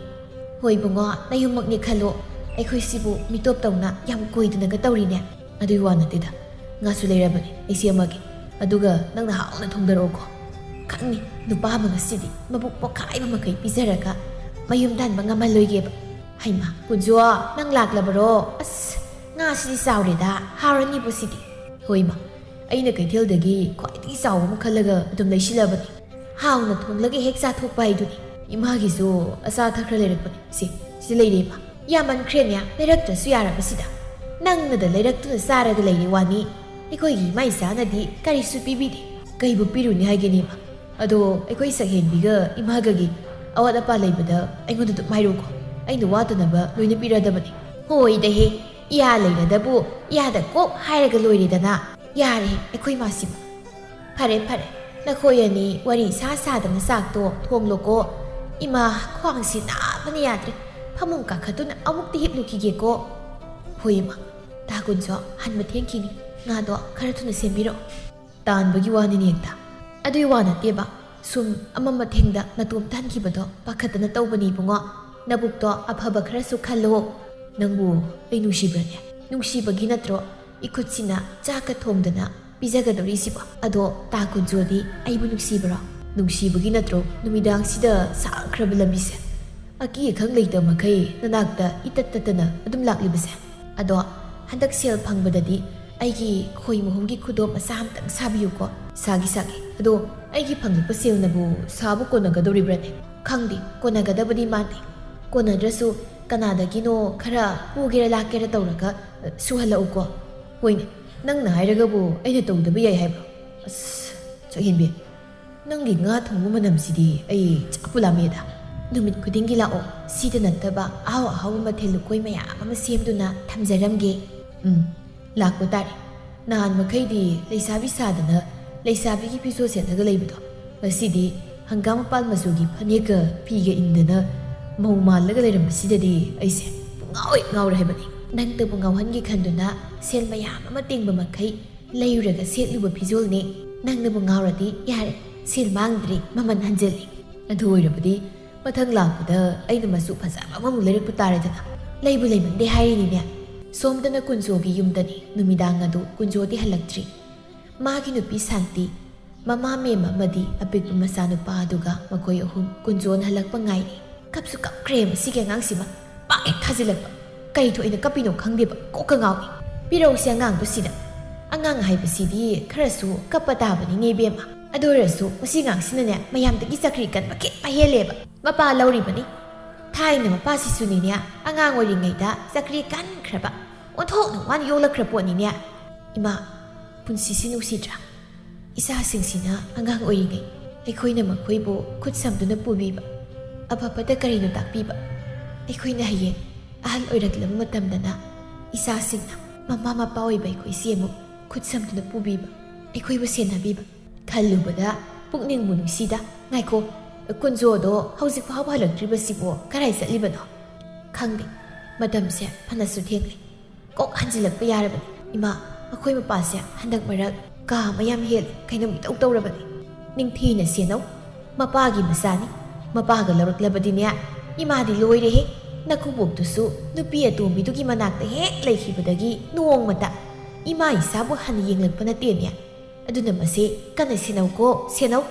"ꯍꯣꯏ ꯏꯕꯨꯡꯉꯣ, ꯅꯌꯨꯝꯃꯛꯅꯤ ꯈꯜꯂꯣ, ꯑꯩꯈꯣꯏꯁꯤꯕꯨ ꯃꯤꯇꯣꯞꯇꯧꯅ ꯌꯥꯝ ꯀꯣꯏꯗꯅꯒ ꯇꯧꯔꯤꯅꯦ꯫" "ꯑꯗꯨꯒꯤ ꯋꯥ ꯅꯠꯇꯦꯗ, ꯉꯥꯁꯨ ꯂꯩꯔꯕꯅꯤ, ꯑꯩ ꯁꯦꯝꯃꯒꯦ꯫ ꯑꯗꯨꯒ ꯅꯪꯅ ꯍꯥꯎꯅ ꯊꯣꯡꯗꯔꯛꯑꯣꯀꯣ꯫" "ꯈꯪꯅꯤ, ꯅꯨꯄꯥ ꯑꯃ ꯉꯁꯤꯗꯤ ꯃꯕꯨꯛ ꯄꯣꯛꯈꯥꯏꯕ ꯃꯈꯩ ꯄꯤꯖꯔꯒ ꯃꯌꯨꯝꯗ ꯍꯟꯕ ꯉꯝꯍꯜꯂꯣꯏꯒꯦꯕ꯫ ꯍꯩꯃꯥ, ꯀꯨꯟꯖꯣ, ꯅꯪ ꯂꯥꯛꯂꯕꯔꯣ? ꯑꯁ, ꯉꯥꯁꯤꯗꯤ ꯆꯥꯎꯔꯦꯗ, ꯍꯥꯎꯔꯅꯤꯕꯨ ꯁꯤꯗꯤ꯫ ꯍꯣꯏ ꯏꯃꯥ, ꯑꯩꯅ ꯀꯩꯊꯦꯜꯗꯒꯤ ꯈ꯭ꯋꯥꯏꯗꯒꯤ ꯆꯥꯎꯕ ꯑꯃ ꯈꯜꯂꯒ ꯑꯗꯨꯝ ꯂꯩꯁꯤꯜꯂꯕꯅꯤ꯫ ꯍꯥꯎꯅ ꯊꯣꯡꯂꯒ ꯍꯦꯛ ꯆꯥꯊꯣꯛꯄ ꯍꯥꯏꯗꯨꯅꯤ꯫ ꯏꯃꯥꯒꯤꯁꯨ ꯑꯆꯥ ꯑꯊꯛ ꯈꯔ ꯂꯩꯔꯛꯄꯅꯤ꯫ ꯁꯦ, ꯁꯤꯗ ꯂꯩꯔꯦ ꯏꯃꯥ꯫ ꯌꯥꯝꯃꯟꯈ꯭ꯔꯦꯅꯦ, ꯂꯩꯔꯛꯇ꯭ꯔꯁꯨ ꯌꯥꯔꯕꯁꯤꯗ꯫ ꯅꯪꯅꯗ ꯂꯩꯔꯛꯇꯨꯅ ꯆꯥꯔꯒ ꯂꯩꯔꯦ ꯋꯥꯅꯤ꯫ ꯑꯩꯈꯣꯏꯒꯤ ꯏꯃꯥ ꯏꯆꯥꯅꯗꯤ ꯀꯔꯤꯁꯨ ꯄꯤꯕꯤꯗꯦ꯫ ꯀꯩꯕꯨ ꯄꯤꯔꯨꯅꯤ ꯍꯥꯏꯒꯦꯅꯦ ꯏꯃꯥ? ꯑꯗꯣ ꯑꯩꯈꯣꯏ ꯁꯛꯍꯦꯟꯕꯤꯒ ꯏꯃꯥꯒꯒꯤ ꯑꯋꯥꯠ ꯑꯄꯥ ꯂꯩꯕꯗ ꯑꯩꯉꯣꯟꯗ ꯑꯗꯨꯝ ꯍꯥꯏꯔꯛꯎꯀꯣ꯫ ꯑꯩꯅ ꯋꯥꯠꯇꯅꯕ ꯂꯣꯏꯅ ꯄꯤꯔꯗꯕꯅꯤ꯫ ꯍꯣꯏꯗꯍꯦ, ꯏꯌꯥ ꯂꯩꯔꯗꯕꯨ ꯏꯌꯥꯗ ꯀꯣꯛ ꯍꯥꯏꯔꯒ ꯂꯣꯏꯔꯦꯗꯅ꯫ ꯌꯥꯔꯦ, ꯑꯩꯈꯣꯏ ꯃꯥꯁꯤꯃ꯫ ꯐꯔꯦ, ꯐꯔꯦ, ꯅꯈꯣꯏ ꯑꯅꯤ ꯋꯥꯔꯤ ꯁꯥ ꯁꯥꯗꯅ ꯆꯥꯛꯇꯣ ꯊꯣꯡꯂꯣꯀꯣ꯫ ꯏꯃꯥ, ꯈ꯭ꯋꯥꯡꯁꯤ ꯅꯥꯕꯅ ꯌꯥꯗ꯭ꯔꯦ꯫ ꯐꯃꯨꯡ ꯀꯥꯈꯠꯇꯨꯅ ꯑꯃꯨꯛꯇ ꯍꯤꯞꯂꯨꯈꯤꯒꯦꯀꯣ꯫ ꯍꯣꯏ ꯏꯃꯥ꯫ ꯇꯥ ꯀꯨꯟꯖꯣ, ꯍꯟꯕ ꯊꯦꯡꯈꯤꯅꯤ꯫ ꯉꯥꯗꯣ ꯈꯔ ꯊꯨꯅ ꯁꯦꯝꯕꯤꯔꯛꯑꯣ꯫ ꯇꯥꯟꯕꯒꯤ ꯋꯥꯅꯤꯅꯦ ꯍꯦꯛꯇ꯫ ꯑꯗꯨꯏ ꯋꯥ ꯅꯠꯇꯦꯕ꯫ ꯁꯨꯝ ꯑꯃ ꯃꯊꯦꯡꯗ ꯅꯇꯣꯝꯇ ꯍꯟꯈꯤꯕꯗꯣ ꯄꯥꯈꯠꯇꯅ ꯇꯧꯕꯅꯤ ꯏꯕꯨꯡꯉꯣ꯫ ꯅꯕꯨꯛꯇꯣ ꯑꯐꯕ ꯈꯔꯁꯨ ꯈꯜꯂꯣ꯫ ꯅꯪꯕꯨ ꯑꯩ ꯅꯨꯡꯁꯤꯕ꯭ꯔꯅꯦ? ꯅꯨꯡꯁꯤꯕꯒꯤ ꯅꯠꯇ꯭ꯔꯣ ꯏꯈꯨꯠꯁꯤꯅ ꯆꯥꯛꯀ ꯊꯣꯡꯗꯅ ꯄꯤꯖꯒꯗꯧꯔꯤꯁꯤꯕꯣ? ꯑꯗꯣ ꯇꯥ ꯀꯨꯟꯖꯣꯗꯤ ꯑꯩꯕꯨ ꯅꯨꯡꯁꯤꯕ꯭ꯔꯣ? ꯅꯨꯡꯁꯤꯕꯒꯤ ꯅꯠꯇ꯭ꯔꯣ ꯅꯨꯃꯤꯗꯥꯡꯁꯤꯗ ꯁꯥꯡꯈ꯭ꯔꯕ ꯂꯝꯕꯤꯁꯦ? ꯑꯀꯤ ꯑꯈꯪ ꯂꯩꯇ ꯃꯈꯩ ꯅꯅꯥꯛꯇ ꯏꯇꯠ ꯇꯠꯇꯅ ꯑꯗꯨꯝ ꯂꯥꯛꯂꯤꯕꯁꯦ꯫ ꯑꯗꯣ ꯍꯟꯗꯛ ꯁꯦꯜ ꯐꯪꯕꯗꯗꯤ ꯑꯩꯒꯤ ꯈꯣꯏ ꯃꯍꯨꯝꯒꯤ ꯈꯨꯗꯣꯞ ꯃꯆꯥ ꯑꯃꯇꯪ ꯁꯥꯕꯤꯌꯨꯀꯣ꯫ ꯁꯥꯒꯦ, ꯁꯥꯒꯦ꯫ ꯑꯗꯣ ꯑꯩꯒꯤ ꯐꯪꯂꯛꯄ ꯁꯦꯜꯅꯕꯨ ꯁꯥꯕ ꯀꯣꯟꯅꯒꯗꯧꯔꯤꯕ꯭ꯔꯅꯦ? ꯈꯪꯗꯦ, ꯀꯣꯟꯅꯒꯗꯕꯗꯤ ꯃꯥꯟꯗꯦ꯫ ꯀꯣꯟꯅꯗ꯭ꯔꯁꯨ ꯀꯅꯥꯗꯒꯤꯅꯣ ꯈꯔ ꯄꯨꯒꯦꯔꯥ ꯂꯥꯛꯀꯦꯔꯥ ꯇꯧꯔꯒ, ꯑ, ꯁꯨꯍꯜꯂꯛꯎꯀꯣ꯫ ꯍꯣꯏꯅꯦ, ꯅꯪꯅ ꯍꯥꯏꯔꯒꯕꯨ ꯑꯩꯅ ꯇꯧꯗꯕ ꯌꯥꯏ ꯍꯥꯏꯕ꯭ꯔꯣ? ꯑꯁ, ꯁꯛꯍꯦꯟꯕꯤ, ꯅꯪꯒꯤ ꯉꯥ ꯊꯣꯡꯕ ꯃꯅꯝꯁꯤꯗꯤ ꯑꯩ ꯆꯥꯛꯄꯨ ꯂꯥꯝꯃꯦꯗ꯫ ꯅꯨꯃꯤꯠ ꯈꯨꯗꯤꯡꯒꯤ ꯂꯥꯛꯑꯣ, ꯁꯤꯗ ꯅꯠꯇꯕ ꯑꯍꯥꯎ ꯑꯍꯥꯎꯕ ꯃꯊꯦꯜ ꯂꯨꯀꯣꯏ ꯃꯌꯥꯝ ꯑꯃ ꯁꯦꯝꯗꯨꯅ ꯊꯝꯖꯔꯝꯒꯦ꯫ ꯎꯝ, ꯂꯥꯛꯄ ꯇꯥꯔꯦ꯫ ꯅꯍꯥꯟ ꯃꯈꯩꯗꯤ ꯂꯩꯁꯥꯕꯤ ꯁꯥꯗꯅ ꯂꯩꯁꯥꯕꯤꯒꯤ ꯐꯤꯖꯣꯜ ꯁꯦꯠꯂꯒ ꯂꯩꯕꯗꯣ, ꯉꯁꯤꯗꯤ ꯍꯪꯒꯥꯝ ꯃꯄꯥꯟ ꯃꯆꯨꯒꯤ ꯐꯅꯦꯛꯀ ꯐꯤꯒ ꯏꯟꯗꯅ ꯃꯧ ꯃꯥꯜꯂꯒ ꯂꯩꯔꯝꯕꯁꯤꯗꯗꯤ ꯑꯩꯁꯦ ꯄꯨꯡꯉꯥꯎ ꯍꯦꯛ ꯉꯥꯎꯔꯦ ꯍꯥꯏꯕꯅꯤ꯫ ꯅꯪꯇꯕꯨ ꯉꯥꯎꯍꯟꯒꯦ ꯈꯟꯗꯨꯅ ꯁꯦꯜ ꯃꯌꯥꯝ ꯑꯃ ꯇꯤꯡꯕ ꯃꯈꯩ ꯂꯩꯔꯨꯔꯒ ꯁꯦꯠꯂꯨꯕ ꯐꯤꯖꯣꯜꯅꯦ꯫ ꯅꯪꯅꯕꯨ ꯉꯥꯎꯔꯗꯤ ꯌꯥꯔꯦ, ꯁꯦꯜ ꯃꯥꯡꯗ꯭ꯔꯦ, ꯃꯃꯜ ꯍꯟꯖꯤꯜꯂꯦ꯫ ꯑꯗꯨ ꯑꯣꯏꯔꯕꯗꯤ ꯃꯊꯪ ꯂꯥꯛꯄꯗ ꯑꯩꯅ ꯃꯆꯨ ꯐꯖꯕ ꯑꯃꯃꯨꯛ ꯂꯩꯔꯛꯄ ꯇꯥꯔꯦꯗꯅ꯫ ꯂꯩꯕꯨ ꯂꯩꯃꯟꯗꯦ ꯍꯥꯏꯔꯤꯅꯤꯅꯦ꯫ ꯁꯣꯝꯗꯅ ꯀꯨꯟꯖꯣꯒꯤ ꯌꯨꯝꯗꯅꯤ꯫ ꯅꯨꯃꯤꯗꯥꯡ ꯑꯗꯨ ꯀꯨꯟꯖꯣꯗꯤ ꯍꯜꯂꯛꯇ꯭ꯔꯤ꯫ ꯃꯥꯒꯤ ꯅꯨꯄꯤ ꯁꯥꯟꯇꯤ, ꯃꯃꯥ ꯃꯦꯝ ꯑꯃꯗꯤ ꯑꯄꯤꯛꯄ ꯃꯆꯥꯅꯨꯄꯥ ꯑꯗꯨꯒ ꯃꯈꯣꯏ ꯑꯍꯨꯝ ꯀꯨꯟꯖꯣꯅ ꯍꯜꯂꯛꯄ ꯉꯥꯏꯔꯤ꯫ ꯀꯞꯁꯨ ꯀꯞꯈ꯭ꯔꯦ ꯃꯁꯤꯒꯤ ꯑꯉꯥꯡꯁꯤꯃ꯫ ꯄꯥꯛ ꯍꯦꯛ ꯊꯥꯖꯤꯜꯂꯛꯄ꯫ ꯀꯔꯤ ꯊꯣꯛꯏꯅ ꯀꯞꯄꯤꯅꯣ ꯈꯪꯗꯦꯕ꯫ ꯀꯣꯛꯀ ꯉꯥꯎꯏ꯫ ꯄꯤꯔꯧꯁꯦ ꯑꯉꯥꯡꯗꯨ ꯁꯤꯗ꯫ ꯑꯉꯥꯡ ꯍꯥꯏꯕꯁꯤꯗꯤ ꯈꯔꯁꯨ ꯀꯞꯄ ꯇꯥꯕꯅꯤꯅꯦ ꯏꯕꯦꯝꯃ꯫ ꯑꯗꯨ ꯑꯣꯏꯔꯁꯨ ꯃꯁꯤ ꯑꯉꯥꯡꯁꯤꯅ ꯃꯌꯥꯝꯗꯒꯤ ꯆꯀ꯭ꯔꯤ ꯀꯟꯕ ꯈꯤꯠ ꯍꯦꯜꯂꯦꯕ꯫ ꯃꯄꯥ ꯂꯧꯔꯤꯕꯅꯤ꯫ ꯊꯥꯏꯅ ꯃꯄꯥꯁꯤꯁꯨꯅꯤꯅꯦ ꯑꯉꯥꯡ ꯑꯣꯏꯔꯤꯉꯩꯗ ꯆꯀ꯭ꯔꯤ ꯀꯟꯈ꯭ꯔꯕ꯫ ꯑꯣꯟꯊꯣꯛꯅ ꯋꯥꯅ ꯌꯣꯛꯂꯛꯈ꯭ꯔ ꯄꯣꯠꯅꯤꯅꯦ꯫ ꯏꯃꯥ, ꯄꯨꯟꯁꯤꯁꯤ ꯅꯨꯡꯁꯤꯗ꯭ꯔꯥ? ꯏꯆꯥꯁꯤꯡꯁꯤꯅ ꯑꯉꯥꯡ ꯑꯣꯏꯔꯤꯉꯩ ꯑꯩꯈꯣꯏꯅ ꯃꯈꯣꯏꯕꯨ ꯈꯨꯠ ꯁꯝꯗꯨꯅ ꯄꯨꯕꯤꯕ, ꯑꯐ ꯐꯠꯇ ꯀꯔꯤꯅꯣ ꯇꯥꯛꯄꯤꯕ꯫ ꯑꯩꯈꯣꯏꯅ ꯍꯌꯦꯡ ꯑꯍꯜ ꯑꯣꯏꯔꯛꯂꯕ ꯃꯇꯝꯗꯅ ꯏꯆꯥꯁꯤꯡꯅ ꯃꯃꯥ ꯃꯄꯥ ꯑꯣꯏꯕ ꯑꯩꯈꯣꯏꯁꯤ ꯑꯃꯨꯛ ꯈꯨꯠ ꯁꯝꯗꯨꯅ ꯄꯨꯕꯤꯕ, ꯑꯩꯈꯣꯏꯕꯨ ꯁꯦꯟꯅꯕꯤꯕ꯫ ꯈꯜꯂꯨꯕꯗ ꯄꯨꯛꯅꯤꯡꯕꯨ ꯅꯨꯡꯁꯤꯗ꯫ ꯉꯥꯏꯈꯣ, ꯀꯨꯟꯖꯣꯗꯣ ꯍꯧꯖꯤꯛ ꯐꯥꯎꯕ ꯍꯜꯂꯛꯇ꯭ꯔꯤꯕꯁꯤꯕꯨ ꯀꯗꯥꯏ ꯆꯠꯂꯤꯕꯅꯣ? ꯈꯪꯗꯦ꯫ ꯃꯇꯝꯁꯦ ꯐꯅꯁꯨ ꯊꯦꯡꯂꯦ꯫ ꯀꯣꯛ ꯍꯟꯖꯤꯜꯂꯛꯄ ꯌꯥꯔꯕꯅꯤ꯫ ꯏꯃꯥ, ꯑꯩꯈꯣꯏ ꯃꯄꯥꯁꯦ ꯍꯟꯗꯛ ꯃꯔꯛ ꯀꯥ ꯑꯃ ꯌꯥꯝ ꯍꯦꯜꯂꯦ꯫ ꯀꯩꯅꯣꯝ ꯏꯇꯧ ꯇꯧꯔꯕꯅꯤ꯫ ꯅꯤꯡꯊꯤꯅ ꯁꯦꯟꯅꯧ꯫ ꯃꯄꯥꯒꯤ ꯃꯆꯥꯅꯤ꯫ ꯃꯄꯥꯒ ꯂꯧꯔꯛꯂꯕꯗꯤꯅꯦ, ꯏꯃꯥꯗꯤ ꯂꯣꯏꯔꯦꯍꯦ꯫ ꯅꯀꯨꯕꯣꯛꯇꯨꯁꯨ ꯅꯨꯄꯤ ꯑꯇꯣꯝꯕꯤꯗꯨꯒꯤ ꯃꯅꯥꯛꯇ ꯍꯦꯛ ꯂꯩꯈꯤꯕꯗꯒꯤ ꯅꯣꯡꯃꯇ ꯏꯃꯥ ꯏꯆꯥꯕꯨ ꯍꯟꯅ ꯌꯦꯡꯂꯛꯄ ꯅꯠꯇꯦꯅꯦ꯫ ꯑꯗꯨꯅ ꯃꯁꯤ ꯀꯟꯅ ꯁꯦꯟꯅꯧꯀꯣ, ꯁꯦꯟꯅꯧ꯫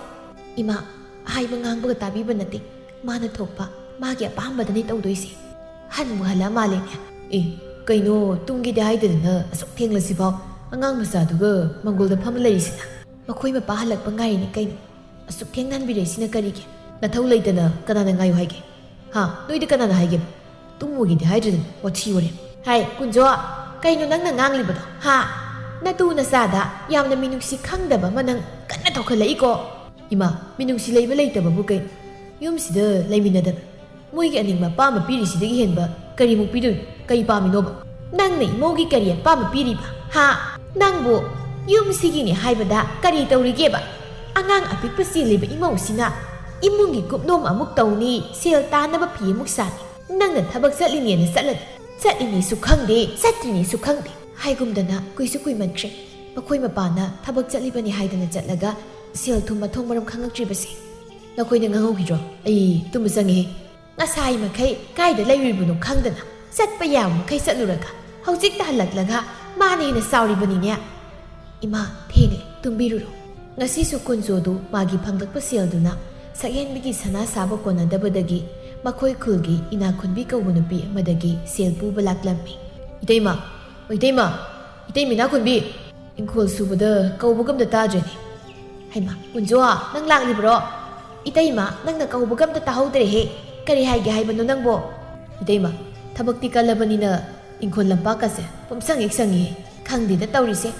ꯏꯃꯥ, ꯍꯥꯏꯕ ꯉꯥꯡꯕꯒ ꯇꯥꯕꯤꯕ ꯅꯠꯇꯦ꯫ ꯃꯥꯅ ꯊꯣꯛꯄ ꯃꯥꯒꯤ ꯑꯄꯥꯝꯕꯗꯅꯤ ꯇꯧꯗꯣꯏꯁꯦ꯫ ꯍꯟꯕꯨ ꯍꯜꯂꯛꯑ ꯃꯥꯜꯂꯦꯅꯦ꯫ ꯑꯦ, ꯀꯩꯅꯣ, ꯇꯨꯝꯒꯦꯗꯤ ꯍꯥꯏꯗꯗꯅ ꯑꯁꯨꯛ ꯊꯦꯡꯂꯁꯤꯐꯥꯎ ꯑꯉꯥꯡ ꯃꯆꯥꯗꯨꯒ ꯃꯪꯒꯣꯜꯗ ꯐꯝꯃ ꯂꯩꯔꯤꯁꯤꯅ? ꯃꯈꯣꯏ ꯃꯄꯥ ꯍꯜꯂꯛꯄ ꯉꯥꯏꯔꯤꯅꯦ ꯀꯩꯅꯣ꯫ ꯑꯁꯨꯛ ꯊꯦꯡꯅ ꯍꯟꯕꯤꯔꯛꯏꯁꯤꯅ ꯀꯔꯤꯒꯤ? ꯅꯊꯧ ꯂꯩꯇꯅ ꯀꯅꯥꯅ ꯉꯥꯏꯌꯨ ꯍꯥꯏꯒꯦ? ꯍꯥ, ꯅꯣꯏꯗ ꯀꯅꯥꯅ ꯍꯥꯏꯒꯦꯕ? ꯇꯨꯝꯃꯨꯒꯦꯗꯤ ꯍꯥꯏꯗ꯭ꯔꯗꯅ ꯋꯥꯊꯤ ꯋꯥꯔꯦꯝ꯫ ꯍꯥꯏ, ꯀꯨꯟꯖꯣ, ꯀꯩꯅꯣ ꯅꯪꯅ ꯉꯥꯡꯂꯤꯕꯗꯣ, ꯍꯥ? ꯅꯇꯨ ꯅꯆꯥꯗ ꯌꯥꯝꯅ ꯃꯤꯅꯨꯡꯁꯤ ꯈꯪꯗꯕ ꯑꯃ ꯅꯪ ꯀꯟꯅ ꯊꯣꯛꯍꯜꯂꯛꯏꯀꯣ꯫ ꯏꯃꯥ, ꯃꯤꯅꯨꯡꯁꯤ ꯂꯩꯕ ꯂꯩꯇꯕꯕꯨ ꯀꯩꯅꯣ? ꯌꯨꯝꯁꯤꯗ ꯂꯩꯃꯤꯟꯅꯗꯅ ꯃꯣꯏꯒꯤ ꯑꯅꯤꯡꯕ ꯑꯄꯥꯝꯕ ꯄꯤꯔꯤꯁꯤꯗꯒꯤ ꯍꯦꯟꯕ ꯀꯔꯤꯃꯨꯛ ꯄꯤꯗꯣꯏꯅꯣ? ꯀꯔꯤ ꯄꯥꯝꯃꯤꯅꯣꯕ? ꯅꯪꯅ ꯏꯃꯧꯒꯤ ꯀꯔꯤ ꯑꯄꯥꯝꯕ ꯄꯤꯔꯤꯕ? ꯍꯥ? ꯅꯪꯕꯨ ꯌꯨꯝꯁꯤꯒꯤꯅꯤ ꯍꯥꯏꯕꯗ ꯀꯔꯤ ꯇꯧꯔꯤꯒꯦꯕ? ꯑꯉꯥꯡ ꯑꯄꯤꯛꯄ ꯆꯦꯜꯂꯤꯕ ꯏꯃꯧꯁꯤꯅ ꯏꯃꯨꯡꯒꯤ ꯀꯨꯞꯅꯣꯝ ꯑꯃꯨꯛ ꯇꯧꯅꯤ, ꯁꯦꯜ ꯇꯥꯅꯕ ꯐꯤ ꯑꯃꯨꯛ ꯁꯥꯅꯤ꯫ ꯅꯪꯅ ꯊꯕꯛ ꯆꯠꯂꯤꯅꯦꯅ ꯆꯠꯂꯅꯤ, ꯆꯠꯂꯤꯅꯦꯁꯨ ꯈꯪꯗꯦ, ꯆꯠꯇ꯭ꯔꯤꯅꯦꯁꯨ ꯈꯪꯗꯦ꯫ ꯍꯥꯏꯒꯨꯝꯗꯅ ꯀꯨꯏꯁꯨ ꯀꯨꯏꯃꯟꯈ꯭ꯔꯦ꯫ ꯃꯈꯣꯏ ꯃꯄꯥꯅ ꯊꯕꯛ ꯆꯠꯂꯤꯕꯅꯤ ꯍꯥꯏꯗꯅ ꯆꯠꯂꯒ ꯁꯦꯜ ꯊꯨꯝ ꯃꯊꯣꯡ ꯃꯔꯝ ꯈꯪꯉꯛꯇ꯭ꯔꯤꯕꯁꯦ꯫ ꯅꯈꯣꯏꯅ ꯉꯥꯡꯍꯧꯈꯤꯗ꯭ꯔꯣ? ꯑꯩ ꯇꯨꯝꯕ ꯆꯪꯉꯦ꯫ ꯉꯁꯥꯏ ꯃꯈꯩ ꯀꯥꯏꯗ ꯂꯩꯔꯨꯔꯤꯕꯅꯣ ꯈꯪꯗꯅ ꯆꯠꯄ ꯌꯥꯕ ꯃꯈꯩ ꯆꯠꯂꯨꯔꯒ ꯍꯧꯖꯤꯛꯇ ꯍꯜꯂꯛꯂꯒ ꯃꯥꯅ ꯍꯦꯟꯅ ꯆꯥꯎꯔꯤꯕꯅꯤꯅꯦ꯫ ꯏꯃꯥ, ꯊꯦꯡꯂꯦ, ꯇꯨꯝꯕꯤꯔꯨꯔꯣ꯫ ꯉꯁꯤꯁꯨ ꯀꯨꯟꯖꯣꯗꯨ ꯃꯥꯒꯤ ꯐꯪꯂꯛꯄ ꯁꯦꯜꯗꯨꯅ ꯁꯛꯍꯦꯟꯕꯤꯒꯤ ꯁꯅꯥ ꯁꯥꯕ ꯀꯣꯟꯅꯗꯕꯗꯒꯤ ꯃꯈꯣꯏ ꯈꯨꯜꯒꯤ ꯏꯅꯥꯛꯈꯨꯟꯕꯤ ꯀꯧꯕ ꯅꯨꯄꯤ ꯑꯃꯗꯒꯤ ꯁꯦꯜ ꯄꯨꯕ ꯂꯥꯛꯂꯝꯃꯤ꯫ "ꯏꯇꯩꯃ, ꯑꯣ ꯏꯇꯩꯃ, ꯏꯇꯩꯃ ꯏꯅꯥꯛꯈꯨꯟꯕꯤ, ꯏꯪꯈꯣꯜ ꯁꯨꯕꯗ ꯀꯧꯕꯒ ꯑꯝꯇ ꯇꯥꯗ꯭ꯔꯦꯅꯦ꯫ ꯍꯩꯃꯥ, ꯀꯨꯟꯖꯣ, ꯅꯪ ꯂꯥꯛꯂꯤꯕ꯭ꯔꯣ? ꯏꯇꯩꯃ, ꯅꯪꯅ ꯀꯧꯕꯒ ꯑꯝꯇ ꯇꯥꯍꯧꯗ꯭ꯔꯦꯍꯦ꯫ ꯀꯔꯤ ꯍꯥꯏꯒꯦ ꯍꯥꯏꯕꯅꯣ ꯅꯪꯕꯣ?" "ꯏꯇꯩꯃ, ꯊꯕꯛꯇꯤ ꯀꯜꯂꯕꯅꯤꯅ ꯏꯪꯈꯣꯜ ꯂꯝꯄꯥꯛꯀꯁꯦ ꯄꯨꯝꯁꯪ ꯍꯦꯛ ꯁꯪꯉꯤꯍꯦ꯫ ꯈꯪꯗꯦꯗ ꯇꯧꯔꯤꯁꯦ꯫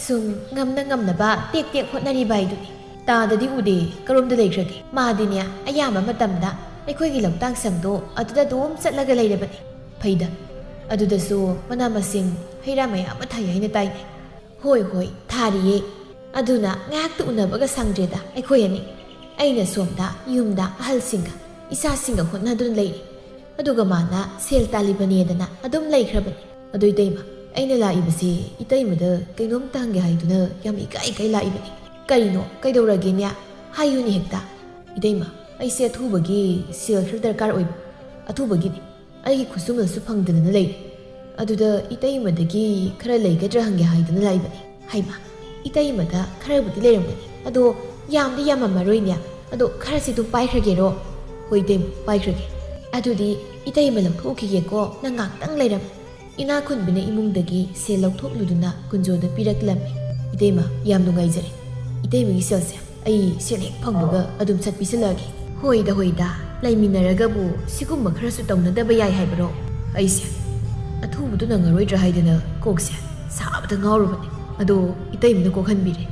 ꯁꯨꯝ ꯉꯝꯅ ꯉꯝꯅꯕ ꯇꯦꯛ ꯇꯦꯛ ꯍꯣꯠꯅꯔꯤꯕ ꯍꯥꯏꯗꯨꯅꯤ꯫ ꯇꯥꯗꯗꯤ ꯎꯗꯦ, ꯀꯔꯣꯝꯗ ꯂꯩꯈ꯭ꯔꯒꯦ? ꯃꯥꯗꯤꯅꯦ, ꯑꯌꯥꯝꯕ ꯃꯇꯝꯗ ꯑꯩꯈꯣꯏꯒꯤ ꯂꯧꯇꯥꯛ ꯁꯪꯗꯣ ꯑꯗꯨꯗ ꯑꯗꯨꯝ ꯆꯠꯂꯒ ꯂꯩꯔꯕꯅꯤ꯫ ꯐꯩꯗ, ꯑꯗꯨꯗꯁꯨ ꯃꯅꯥ ꯃꯁꯤꯡ, ꯍꯩ ꯔꯥ ꯃꯌꯥꯝ ꯑꯃ ꯊꯥꯏ ꯍꯥꯏꯅ ꯇꯥꯏꯅꯦ꯫" "ꯍꯣꯏ, ꯍꯣꯏ, ꯊꯥꯔꯤꯌꯦ꯫ ꯑꯗꯨꯅ ꯉꯥꯏꯍꯥꯛꯇ ꯎꯅꯕꯒ ꯁꯪꯗ꯭ꯔꯦꯗ ꯑꯩꯈꯣꯏ ꯑꯅꯤ꯫ ꯑꯩꯅ ꯁꯣꯝꯗ ꯌꯨꯝꯗ ꯑꯍꯜꯁꯤꯡꯒ ꯏꯆꯥꯁꯤꯡꯒ ꯍꯣꯠꯅꯗꯨꯅ ꯂꯩꯔꯤ꯫ ꯑꯗꯨꯒ ꯃꯥꯅ ꯁꯦꯜ ꯇꯥꯜꯂꯤꯕꯅꯦꯗꯅ ꯑꯗꯨꯝ ꯂꯩꯈ꯭ꯔꯕꯅꯤ꯫ ꯑꯗꯨ ꯏꯇꯩꯃ, ꯑꯩꯅ ꯂꯥꯛꯏꯕꯁꯤ ꯏꯇꯩꯃꯗ ꯀꯩꯅꯣꯝꯇ ꯍꯪꯒꯦ ꯍꯥꯏꯗꯨꯅ ꯌꯥꯝ ꯏꯀꯥꯏ ꯏꯀꯥꯏ ꯂꯥꯛꯏꯕꯅꯤ꯫" "ꯀꯔꯤꯅꯣ? ꯀꯩꯗꯧꯔꯒꯦꯅꯦ? ꯍꯥꯏꯌꯨꯅꯦ ꯍꯦꯛꯇ꯫" "ꯏꯇꯩꯃ, ꯑꯩꯁꯦ ꯑꯊꯨꯕꯒꯤ ꯁꯦꯜ ꯈꯔ ꯗꯔꯀꯥꯔ ꯑꯣꯏꯕ꯫ ꯑꯊꯨꯕꯒꯤꯅꯤ꯫ ꯑꯩꯒꯤ ꯈꯨꯠꯁꯨꯃꯜꯁꯨ ꯐꯪꯗꯗꯅ ꯂꯩꯔꯦ꯫ ꯑꯗꯨꯗ ꯏꯇꯩꯃꯗꯒꯤ ꯈꯔ ꯂꯩꯒꯗ꯭ꯔꯥ ꯍꯪꯒꯦ ꯍꯥꯏꯗꯨꯅ ꯂꯥꯛꯏꯕꯅꯤ꯫" "ꯍꯩꯃꯥ, ꯏꯇꯩꯃꯗ ꯈꯔꯕꯨꯗꯤ ꯂꯩꯔꯝꯒꯅꯤ꯫ ꯑꯗꯣ ꯌꯥꯝꯗꯤ ꯌꯥꯝꯃꯝꯃꯔꯣꯏꯅꯦ꯫ ꯑꯗꯣ ꯈꯔꯁꯤ ꯑꯗꯨꯝ ꯄꯥꯏꯈ꯭ꯔꯒꯦꯔꯣ?" "ꯍꯣꯏ ꯏꯇꯩꯃ, ꯄꯥꯏꯈ꯭ꯔꯒꯦ꯫ ꯑꯗꯨꯗꯤ ꯏꯇꯩꯃ ꯂꯧꯊꯣꯛꯈꯤꯒꯦꯀꯣ, ꯅꯪ ꯉꯥꯛꯇꯪ ꯂꯩꯔꯝꯃꯨ꯫" ꯏꯅꯥꯛꯈꯨꯟꯕꯤꯅ ꯏꯃꯨꯡꯗꯒꯤ ꯁꯦꯜ ꯂꯧꯊꯣꯛꯂꯨꯗꯨꯅ ꯀꯨꯟꯖꯣꯗ ꯄꯤꯔꯛꯂꯝꯃꯤ꯫ "ꯏꯇꯩꯃ, ꯌꯥꯝ ꯅꯨꯡꯉꯥꯏꯖꯔꯦ꯫ ꯏꯇꯩꯃꯒꯤ ꯁꯦꯜꯁꯦ ꯑꯩ ꯁꯦꯜ ꯍꯦꯛ ꯐꯪꯕꯒ ꯑꯗꯨꯝ ꯁꯠ ꯄꯤꯁꯤꯜꯂꯛꯑꯒꯦ꯫" "ꯍꯣꯏꯗ, ꯍꯣꯏꯗ, ꯂꯩꯃꯤꯟꯅꯔꯒꯕꯨ ꯁꯤꯒꯨꯝꯕ ꯈꯔꯁꯨ ꯇꯧꯅꯗꯕ ꯌꯥꯏ ꯍꯥꯏꯕ꯭ꯔꯣ?" ꯑꯩꯁꯦ ꯑꯊꯨꯕꯗꯨ ꯅꯪꯉꯔꯣꯏꯗ꯭ꯔꯥ ꯍꯥꯏꯗꯅ ꯀꯣꯛꯁꯦ ꯁꯥꯕꯗ ꯉꯥꯎꯔꯨꯕꯅꯦ꯫ ꯑꯗꯣ ꯏꯇꯩꯃꯅ ꯀꯣꯛꯍꯟꯕꯤꯔꯦ꯫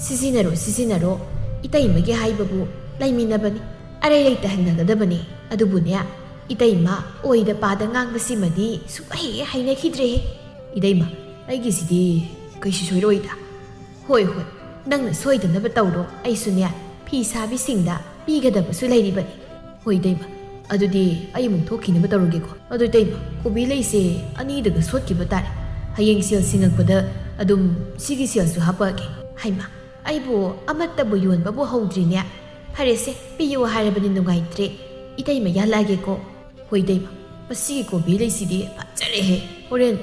"ꯁꯤꯖꯤꯟꯅꯔꯣ, ꯁꯤꯖꯤꯟꯅꯔꯣ꯫ ꯏꯇꯩꯃꯒꯤ ꯍꯥꯏꯕꯕꯨ ꯂꯩꯃꯤꯟꯅꯕꯅꯤ꯫ ꯑꯔꯩ ꯂꯩꯇ ꯍꯟꯅꯒꯗꯕꯅꯤ꯫ ꯑꯗꯨꯕꯨꯅꯦ, ꯏꯇꯩꯃ ꯑꯣꯏꯗ ꯄꯥꯗ ꯉꯥꯡꯕꯁꯤꯃꯗꯤ ꯁꯨꯛꯍꯩ ꯍꯦꯛ ꯍꯩꯅꯈꯤꯗ꯭ꯔꯦꯍꯦ꯫" "ꯏꯇꯩꯃ, ꯑꯩꯒꯤꯁꯤꯗꯤ ꯀꯩꯁꯨ ꯁꯣꯏꯔꯣꯏꯗ꯫" "ꯍꯣꯏ, ꯍꯣꯏ, ꯅꯪꯅ ꯁꯣꯏꯗꯅꯕ ꯇꯧꯔꯣ꯫ ꯑꯩꯁꯨꯅꯦ, ꯐꯤ ꯁꯥꯕꯤꯁꯤꯡꯗ ꯄꯤꯒꯗꯕꯁꯨ ꯂꯩꯔꯤꯕꯅꯤ꯫" "ꯍꯣꯏ ꯏꯇꯩꯃ, ꯑꯗꯨꯗꯤ ꯑꯩ ꯑꯃꯨꯛ ꯊꯣꯛꯈꯤꯅꯕ ꯇꯧꯔꯒꯦꯀꯣ꯫ ꯑꯗꯨ ꯏꯇꯩꯃ, ꯀꯣꯕꯤ ꯂꯩꯁꯦ ꯑꯅꯤꯗꯒ ꯁꯣꯠꯈꯤꯕ ꯇꯥꯔꯦ꯫ ꯍꯌꯦꯡ ꯁꯦꯜ ꯁꯤꯡꯉꯛꯄꯗ ꯑꯗꯨꯝ ꯁꯤꯒꯤ ꯁꯦꯜꯁꯨ ꯍꯥꯞꯄꯛꯑꯒꯦ꯫" "ꯍꯩꯃꯥ, ꯑꯩꯕꯨ ꯑꯃꯠꯇꯕꯨ ꯌꯣꯟꯕꯕꯨ ꯍꯧꯗ꯭ꯔꯤꯅꯦ꯫ ꯐꯔꯦꯁꯦ, ꯄꯤꯌꯨ ꯍꯥꯏꯔꯕꯅꯤ, ꯅꯨꯡꯉꯥꯏꯇ꯭ꯔꯦ꯫ ꯏꯇꯩꯃ, ꯌꯥꯜꯂꯛꯑꯒꯦꯀꯣ꯫" "ꯍꯣꯏ ꯏꯇꯩꯃ, ꯃꯁꯤꯒꯤ ꯀꯣꯕꯤ ꯂꯩꯁꯤꯗꯤ ꯐꯖꯔꯦꯍꯦ꯫ ꯍꯣꯔꯦꯟ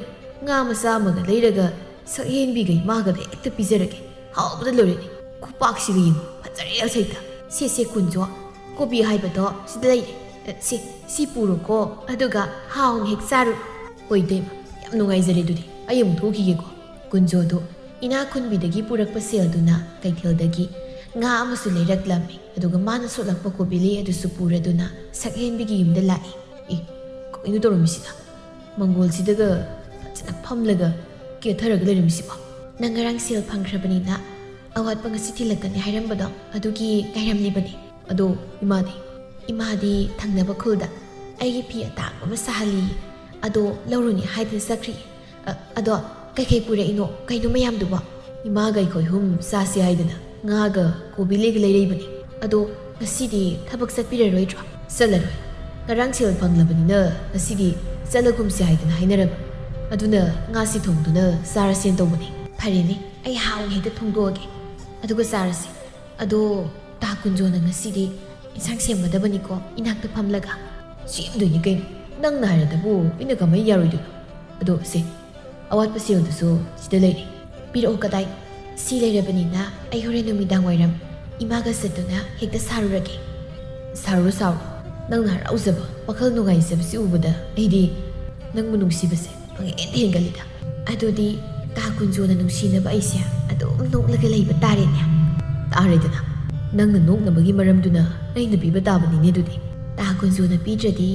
ꯉꯥ ꯃꯆꯥ ꯑꯃꯒ ꯂꯩꯔꯒ ꯁꯛꯍꯦꯟꯕꯤꯒ ꯏꯃꯥꯒꯗ ꯍꯦꯛꯇ ꯄꯤꯖꯔꯒꯦ꯫ ꯍꯥꯎꯕꯗ ꯂꯣꯏꯔꯅꯤ꯫ ꯈꯨꯄꯥꯛꯁꯤꯒ ꯌꯦꯡꯉꯨ, ꯐꯖꯔꯦ ꯑꯁꯩꯇ꯫ ꯁꯦ, ꯁꯦ, ꯀꯨꯟꯖꯣ, ꯀꯣꯕꯤ ꯍꯥꯏꯕꯗꯣ ꯁꯤꯗ ꯂꯩꯔꯦ꯫ ꯑ, ꯁꯤ, ꯁꯤ ꯄꯨꯔꯣꯀꯣ, ꯑꯗꯨꯒ ꯍꯥꯎꯅ ꯍꯦꯛ ꯆꯥꯔꯨ꯫ ꯍꯣꯏ, ꯏꯇꯩꯃ, ꯌꯥꯝ ꯅꯨꯡꯉꯥꯏꯖꯔꯦ꯫ ꯑꯗꯨꯗꯤ ꯑꯩ ꯑꯃꯨꯛ ꯊꯣꯛꯈꯤꯒꯦꯀꯣ꯫ ꯀꯨꯟꯖꯣꯗꯨ ꯏꯅꯥꯛ ꯈꯨꯟꯕꯤꯗꯒꯤ ꯄꯨꯔꯛꯄ ꯁꯦꯜꯗꯨꯅ ꯀꯩꯊꯦꯜꯗꯒꯤ ꯉꯥ ꯑꯃꯁꯨ ꯂꯩꯔꯛꯂꯝꯃꯤ꯫ ꯑꯗꯨꯒ ꯃꯥꯅ ꯁꯣꯠꯂꯛꯄ ꯀꯣꯕꯤꯂꯩ ꯑꯗꯨꯁꯨ ꯄꯨꯔꯗꯨꯅ ꯁꯛꯍꯦꯟꯕꯤꯒꯤ ꯌꯨꯝꯗ ꯂꯥꯛꯏ꯫ ꯑꯦ, ꯀꯩꯅꯣ ꯇꯧꯔꯝꯃꯤꯁꯤꯅ? ꯃꯪꯒꯣꯜꯁꯤꯗꯒ ꯐꯖꯅ ꯐꯝꯂꯒ ꯀꯦꯊꯔꯒ ꯂꯩꯔꯝꯃꯤꯁꯤꯕꯣ? ꯅꯪ ꯉꯔꯥꯡ ꯁꯦꯜ ꯐꯪꯈ꯭ꯔꯕꯅꯤꯅ ꯑꯋꯥꯠꯄ ꯉꯁꯤ ꯊꯤꯜꯂꯛꯀꯅꯤ ꯍꯥꯏꯔꯝꯕꯗꯣ, ꯑꯗꯨꯒꯤ ꯉꯥꯏꯔꯝꯂꯤꯕꯅꯤ꯫ ꯑꯗꯣ ꯏꯃꯥꯗꯤ? ꯏꯃꯥꯗꯤ ꯊꯪꯅꯕ ꯈꯨꯜꯗ ꯑꯩꯒꯤ ꯐꯤ ꯑꯇꯥꯡꯕ ꯑꯃ ꯁꯥꯍꯜꯂꯤ꯫ ꯑꯗꯣ ꯂꯧꯔꯨꯅꯤ ꯍꯥꯏꯗꯨꯅ ꯆꯠꯈ꯭ꯔꯤ꯫ ꯑ, ꯑꯗꯣ ꯀꯩꯀꯩ ꯄꯨꯔꯛꯏꯅꯣ? ꯀꯩꯅꯣ ꯃꯌꯥꯝꯗꯨꯕꯣ? ꯏꯃꯥꯒ ꯑꯩꯈꯣꯏ ꯑꯍꯨꯝ ꯆꯥꯁꯤ ꯍꯥꯏꯗꯅ ꯉꯥꯒ ꯀꯣꯕꯤꯂꯩꯒ ꯂꯩꯔꯛꯏꯕꯅꯤ꯫ ꯑꯗꯣ ꯉꯁꯤꯗꯤ ꯊꯕꯛ ꯆꯠꯄꯤꯔꯔꯣꯏꯗ꯭ꯔꯣ? ꯆꯠꯂꯔꯣꯏ꯫ ꯉꯔꯥꯡ ꯁꯦꯜ ꯐꯪꯂꯕꯅꯤꯅ ꯉꯁꯤꯗꯤ ꯆꯠꯂꯒꯨꯝꯁꯤ ꯍꯥꯏꯗꯅ ꯍꯥꯏꯅꯔꯕ꯫ ꯑꯗꯨꯅ ꯉꯥꯁꯤ ꯊꯣꯡꯗꯨꯅ ꯆꯥꯔꯁꯦꯅ ꯇꯧꯕꯅꯤ꯫ ꯐꯔꯦꯅꯦ, ꯑꯩ ꯍꯥꯎꯅ ꯍꯦꯛꯇ ꯊꯣꯡꯗꯣꯛꯑꯒꯦ꯫ ꯑꯗꯨꯒ ꯆꯥꯔꯁꯤ꯫ ꯑꯗꯣ ꯇꯥ ꯀꯨꯟꯖꯣꯅ ꯉꯁꯤꯗꯤ ꯏꯟꯁꯥꯡ ꯁꯦꯝꯒꯗꯕꯅꯤꯀꯣ, ꯏꯅꯥꯛꯇ ꯐꯝꯂꯒ꯫ ꯁꯦꯝꯗꯣꯏꯅꯤ ꯀꯩꯅꯣ, ꯅꯪꯅ ꯍꯥꯏꯔꯗꯕꯨ ꯑꯩꯅ ꯀꯃꯥꯏꯅ ꯌꯥꯔꯣꯏꯗꯣꯏꯅꯣ? ꯑꯗꯣ ꯁꯦ, ꯑꯋꯥꯠꯄ ꯁꯦꯜꯗꯨꯁꯨ ꯁꯤꯗ ꯂꯩꯔꯦ, ꯄꯤꯔꯛꯑꯣ꯫ ꯀꯗꯥꯏ? ꯁꯤ ꯂꯩꯔꯕꯅꯤꯅ ꯑꯩ ꯍꯣꯔꯦꯟ ꯅꯨꯃꯤꯗꯥꯡ ꯋꯥꯏꯔꯝ ꯏꯃꯥꯒ ꯆꯠꯇꯨꯅ ꯍꯦꯛꯇ ꯁꯥꯔꯨꯔꯒꯦ꯫ ꯁꯥꯔꯨꯔꯣ, ꯁꯥꯔꯨꯔꯣ꯫ ꯅꯪꯅ ꯍꯔꯥꯎꯖꯕ, ꯋꯥꯈꯜ ꯅꯨꯡꯉꯥꯏꯖꯕꯁꯤ ꯎꯕꯗ ꯑꯩꯗꯤ ꯅꯪꯕꯨ ꯅꯨꯡꯁꯤꯕꯁꯦ ꯄꯪꯍꯦꯟꯗ ꯍꯦꯟꯒꯠꯂꯤꯗ꯫ ꯑꯗꯨꯗꯤ ꯇꯥ ꯀꯨꯟꯖꯣꯅ ꯅꯨꯡꯁꯤꯅꯕ ꯑꯩꯁꯦ ꯑꯗꯨꯝ ꯅꯣꯛꯂꯒ ꯂꯩꯕ ꯇꯥꯔꯦꯅꯦ꯫ ꯇꯥꯔꯦꯗꯅ, ꯅꯪꯅ ꯅꯣꯛꯅꯕꯒꯤ ꯃꯔꯝꯗꯨꯅ ꯑꯩꯅ ꯄꯤꯕ ꯇꯥꯕꯅꯤꯅꯦ꯫ ꯑꯗꯨꯗꯤ ꯇꯥ ꯀꯨꯟꯖꯣꯅ ꯄꯤꯗ꯭ꯔꯗꯤ